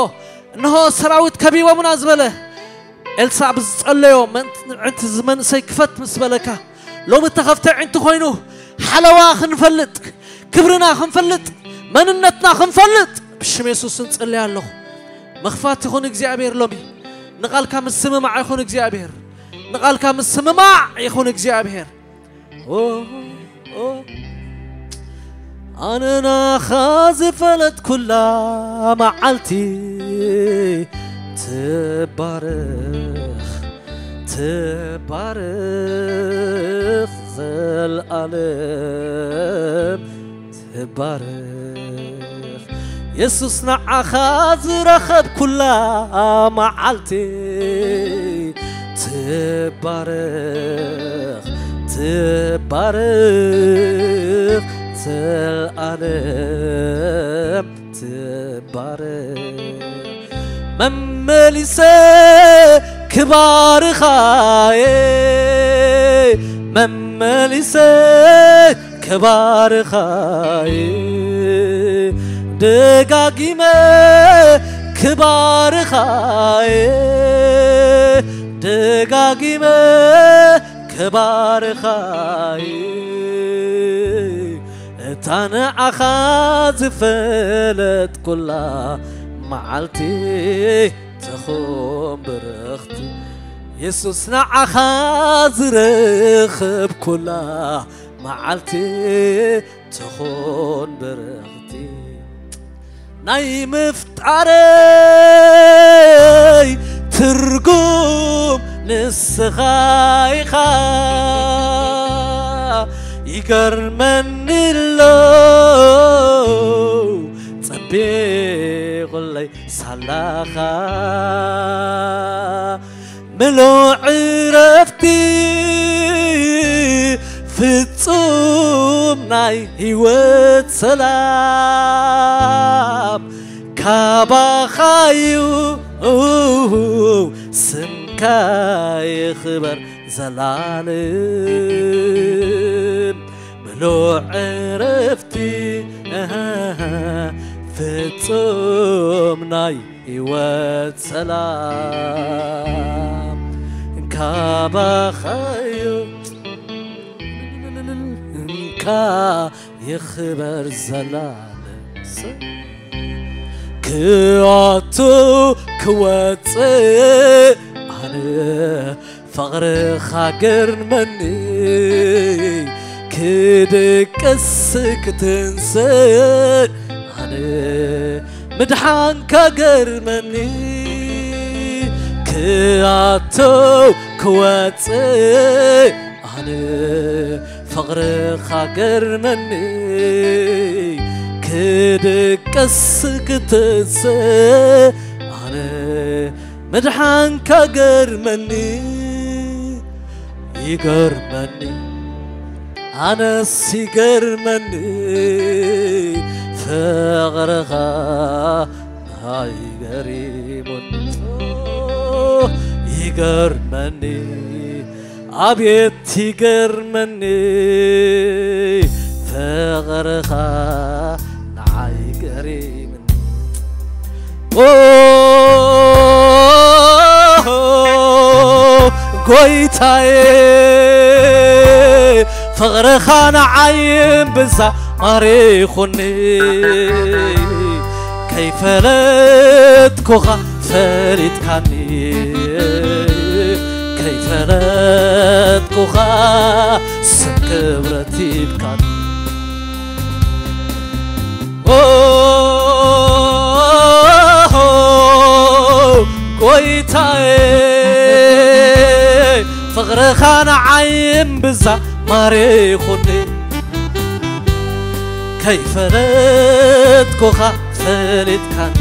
እንሆ ሰራዊት ከቢቦምና ዝበለ ኤልሳዕ ብዝጸለዮ መን- ዕንቲ ዝመንእሰይ ክፈት ምስ በለካ ሎሚ እተኸፍተ ዕንቲ ኮይኑ ሓለዋ ክንፈልጥ ክብርና ክንፈልጥ መንነትና ክንፈልጥ ብሽም የሱስ እንጽልይ ኣለኹ። መኽፋት ይኹን እግዚኣብሔር ሎሚ ንቓልካ ምስምማዕ ይኹን እግዚኣብሔር ንቓልካ ምስምማዕ ይኹን እግዚኣብሔር። ኦ፣ ኦ፣ ኣነ ናኻ ዝፈለጥኩላ መዓልቲ ትባረኽ ትባረኽ ዘልኣለም ትባረኽ የሱስ ንዓኻ ዝረኸብኩላ መዓልቲ ትባረኽ ትባረኽ ዘልኣለም ትባረኽ መመሊሰ ክባርኻየ መመሊሰ ክባርኻየ ደጋጊመ ክባርኻየ ደጋጊመ ክባርኻ እዩ እታ ንዓኻ ዝፈለጥኩላ መዓልቲ ትኹን ብርኽቲ። የሱስ ንዓኻ ዝረኸብኩላ መዓልቲ ትኹን ብርኽቲ። ናይ ምፍጣረይ ትርጉም ንስኻ ኢኻ። ይገርመኒ ኣሎ ጸቢቑለይ ሳላኻ። ምሉእ ዕረፍቲ ፍጹም ናይ ህይወት ሰላም ካባኻዩ። ስምካ ይኽበር ዘላለም። ምሉእ ዕረፍቲ ፍጹም ናይ ህይወት ሰላም ካባኻዩ። እንካ ይኽበር ዘላለም። ክኣቱ ክወፅእ ኣነ ፍቕርኻ ገርመኒ። ክድቅስ ክትንስእ ኣነ ምድሓንካ ገርመኒ። ክኣቱ ክወፅእ ኣነ ፍቕርኻ ገርመኒ። ክድቅስ ክትንስእ ኣነ ምድሓንካ ገርመኒ። ይገርመኒ ኣነስ ይገርመኒ ፍቕርኻ ኣይገሪሙኒ። ይገርመኒ ኣቤት ይገርመኒ ፍቕርኻ ንዓይ ገሪምኒ። ኦ ጎይታዬ ፍቕርኻ ንዓይ እምብዛ ማሪኹኒ። ከይፈለጥኩኻ ፈሊጥካኒ። ከይፈለጥኩኻ ስም ክብረት ሂብካኒ። ኦ ጎይታዬ ፍቕርኻ ንዓይ እምብዛ ማሪኹኒ። ከይፈለጥኩኻ ፈሊጥካኒ።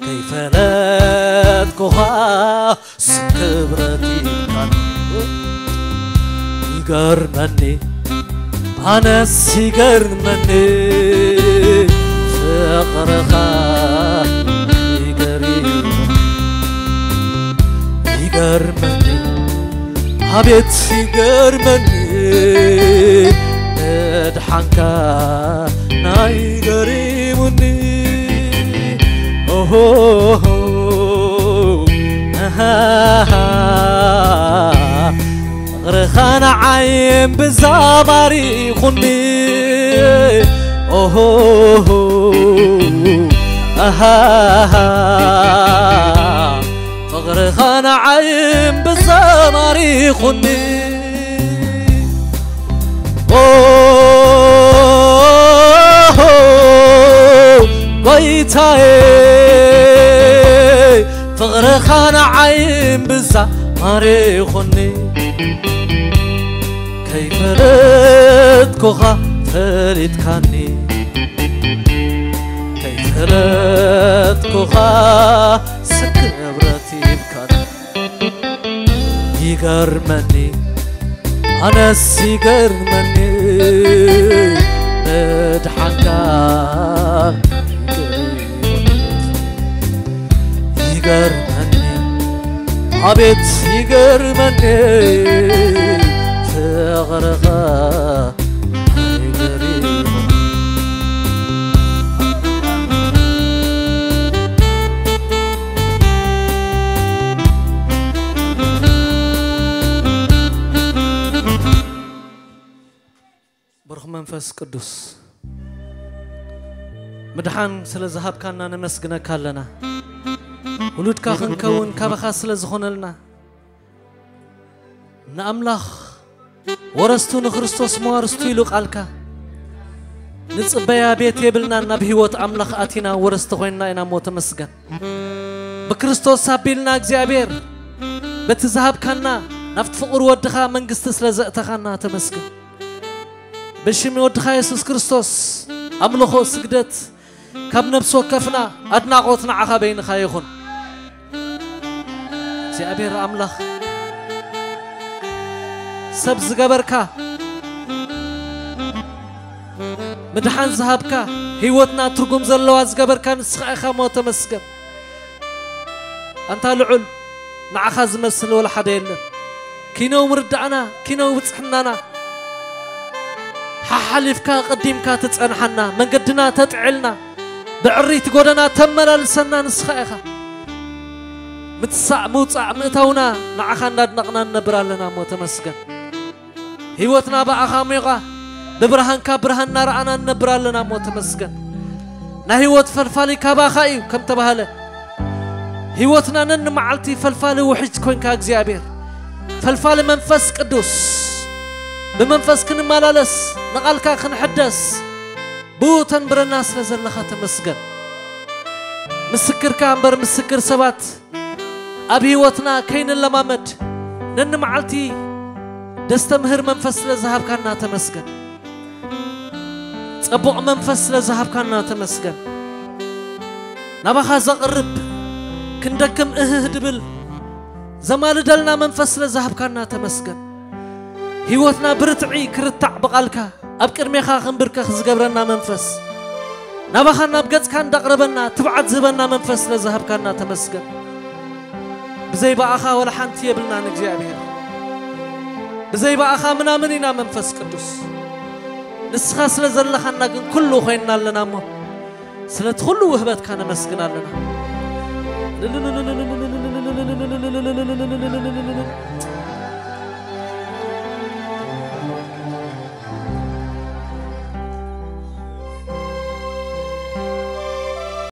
ከይፈለጥኩኻ ስም ክብረት ሂብካኒ። ይገርመኒ ኣነስ ይገርመኒ ፍቕርኻ ይገርም። ይገርመኒ ኣቤት ይገርመኒ ምድሓንካ ናይ ገሪሙኒ። ኦሆ፣ ኣሃ፣ ፍቕርኻ ንዓይ እምብዛ ማሪኹኒ። ኦሆ፣ ኣሃ፣ ፍቕርኻ ንዓይ እምብዛ ማሪኹኒ። ኦ ጎይታዬ፣ ፍቕርኻ ንዓይ እምብዛ ማሪኹኒ። ከይፈለጥኩኻ ፈሊጥካኒ። ከይፈለጥኩኻ ስም ክብረት ሂብካኒ። ይገርመኒ ኣነስ ይገርመኒ ምድሓንካ። ይገርመኒ ኣቤት ይገርመኒ ፍቕርኻ ኣይገሪሙኒ። ብሩኽ መንፈስ ቅዱስ፣ ምድሓን ስለ ዝሃብካና ነመስግነካ ኣለና። ውሉድካ ክንከውን ካባኻ ስለ ዝኾነልና፣ ንኣምላኽ ወረስቱ ንክርስቶስ መዋርስቱ ኢሉ ቃልካ፣ ንጽበያ ቤት የብልናን፣ ናብ ህይወት ኣምላኽ ኣቲና ወረስቲ ኮይንና ኢና እሞ ተመስገን። ብክርስቶስ ኣቢልና እግዚኣብሔር በቲ ዝሃብካና ናብቲ ፍቕሩ ወድኻ መንግስቲ ስለ ዘእተኻና ተመስገን። ብሽም ወድኻ የሱስ ክርስቶስ ኣምልኾ ስግደት ካብ ነፍሲ ወከፍና ኣድናቖት ንዓኻ በይንኻ ይኹን። እግዚኣብሔር ኣምላኽ ሰብ ዝገበርካ፣ ምድሓን ዝሃብካ፣ ህይወትና ትርጉም ዘለዋ ዝገበርካ ንስኻ ኢኻ እሞ ተመስገን። ኣንታ ልዑል፣ ንዓኻ ዝመስል ወላ ሓደ የለን። ኪነው ምርዳእና፣ ኪነው ብጽሕናና፣ ሓሓሊፍካ ቀዲምካ ትጸንሓና፣ መንገድና ተጥዕልና፣ ብዕሪት ጎደና ተመላልሰና ንስኻ ኢኻ። ምትሳእ ምውጻእ ምእታውና ንዓኻ እንዳድነቕና ንነብር ኣለና እሞ ተመስገን። ህይወትና ብኣኻ ሞይቓ፣ ብብርሃንካ ብርሃን እናረኣና ንነብር ኣለና እሞ ተመስገን። ናይ ህይወት ፈልፋሊ ካባኻ እዩ ከም ተባህለ፣ ህይወትና ነንመዓልቲ ፈልፋሊ ውሕጅ ኮንካ እግዚኣብሔር፣ ፈልፋሊ መንፈስ ቅዱስ፣ ብመንፈስ ክንመላለስ፣ ንቓልካ ክንሕደስ፣ ብኡ ተንብረና ስለ ዘለኻ ተመስገን። ምስክርካ እምበር ምስክር ሰባት ኣብ ህይወትና ከይንለማመድ ነንመዓልቲ ደስተምህር መንፈስ ስለ ዝሃብካና ተመስገን። ጸቡቕ መንፈስ ስለ ዝሃብካና ተመስገን። ናባኻ ዘቕርብ፣ ክንደክም እህህ ድብል ዘማልደልና መንፈስ ስለ ዝሃብካና ተመስገን። ህይወትና ብርትዒ ክርታዕ ብቓልካ ኣብ ቅድሜኻ ክንብርከኽ ዝገብረና መንፈስ፣ ናባኻ ናብ ገጽካ እንዳቕረበና ትብዓት ዝህበና መንፈስ ስለ ዝሃብካና ተመስገን። ብዘይ ብኣኻ ወላ ሓንቲ የብልናን እግዚኣብሔር። ብዘይ ብኣኻ ምናምን ኢና መንፈስ ቅዱስ። ንስኻ ስለ ዘለኻና ግን ኩሉ ኮይንና ኣለና እሞ ስለቲ ኩሉ ውህበትካ ነመስግን ኣለና።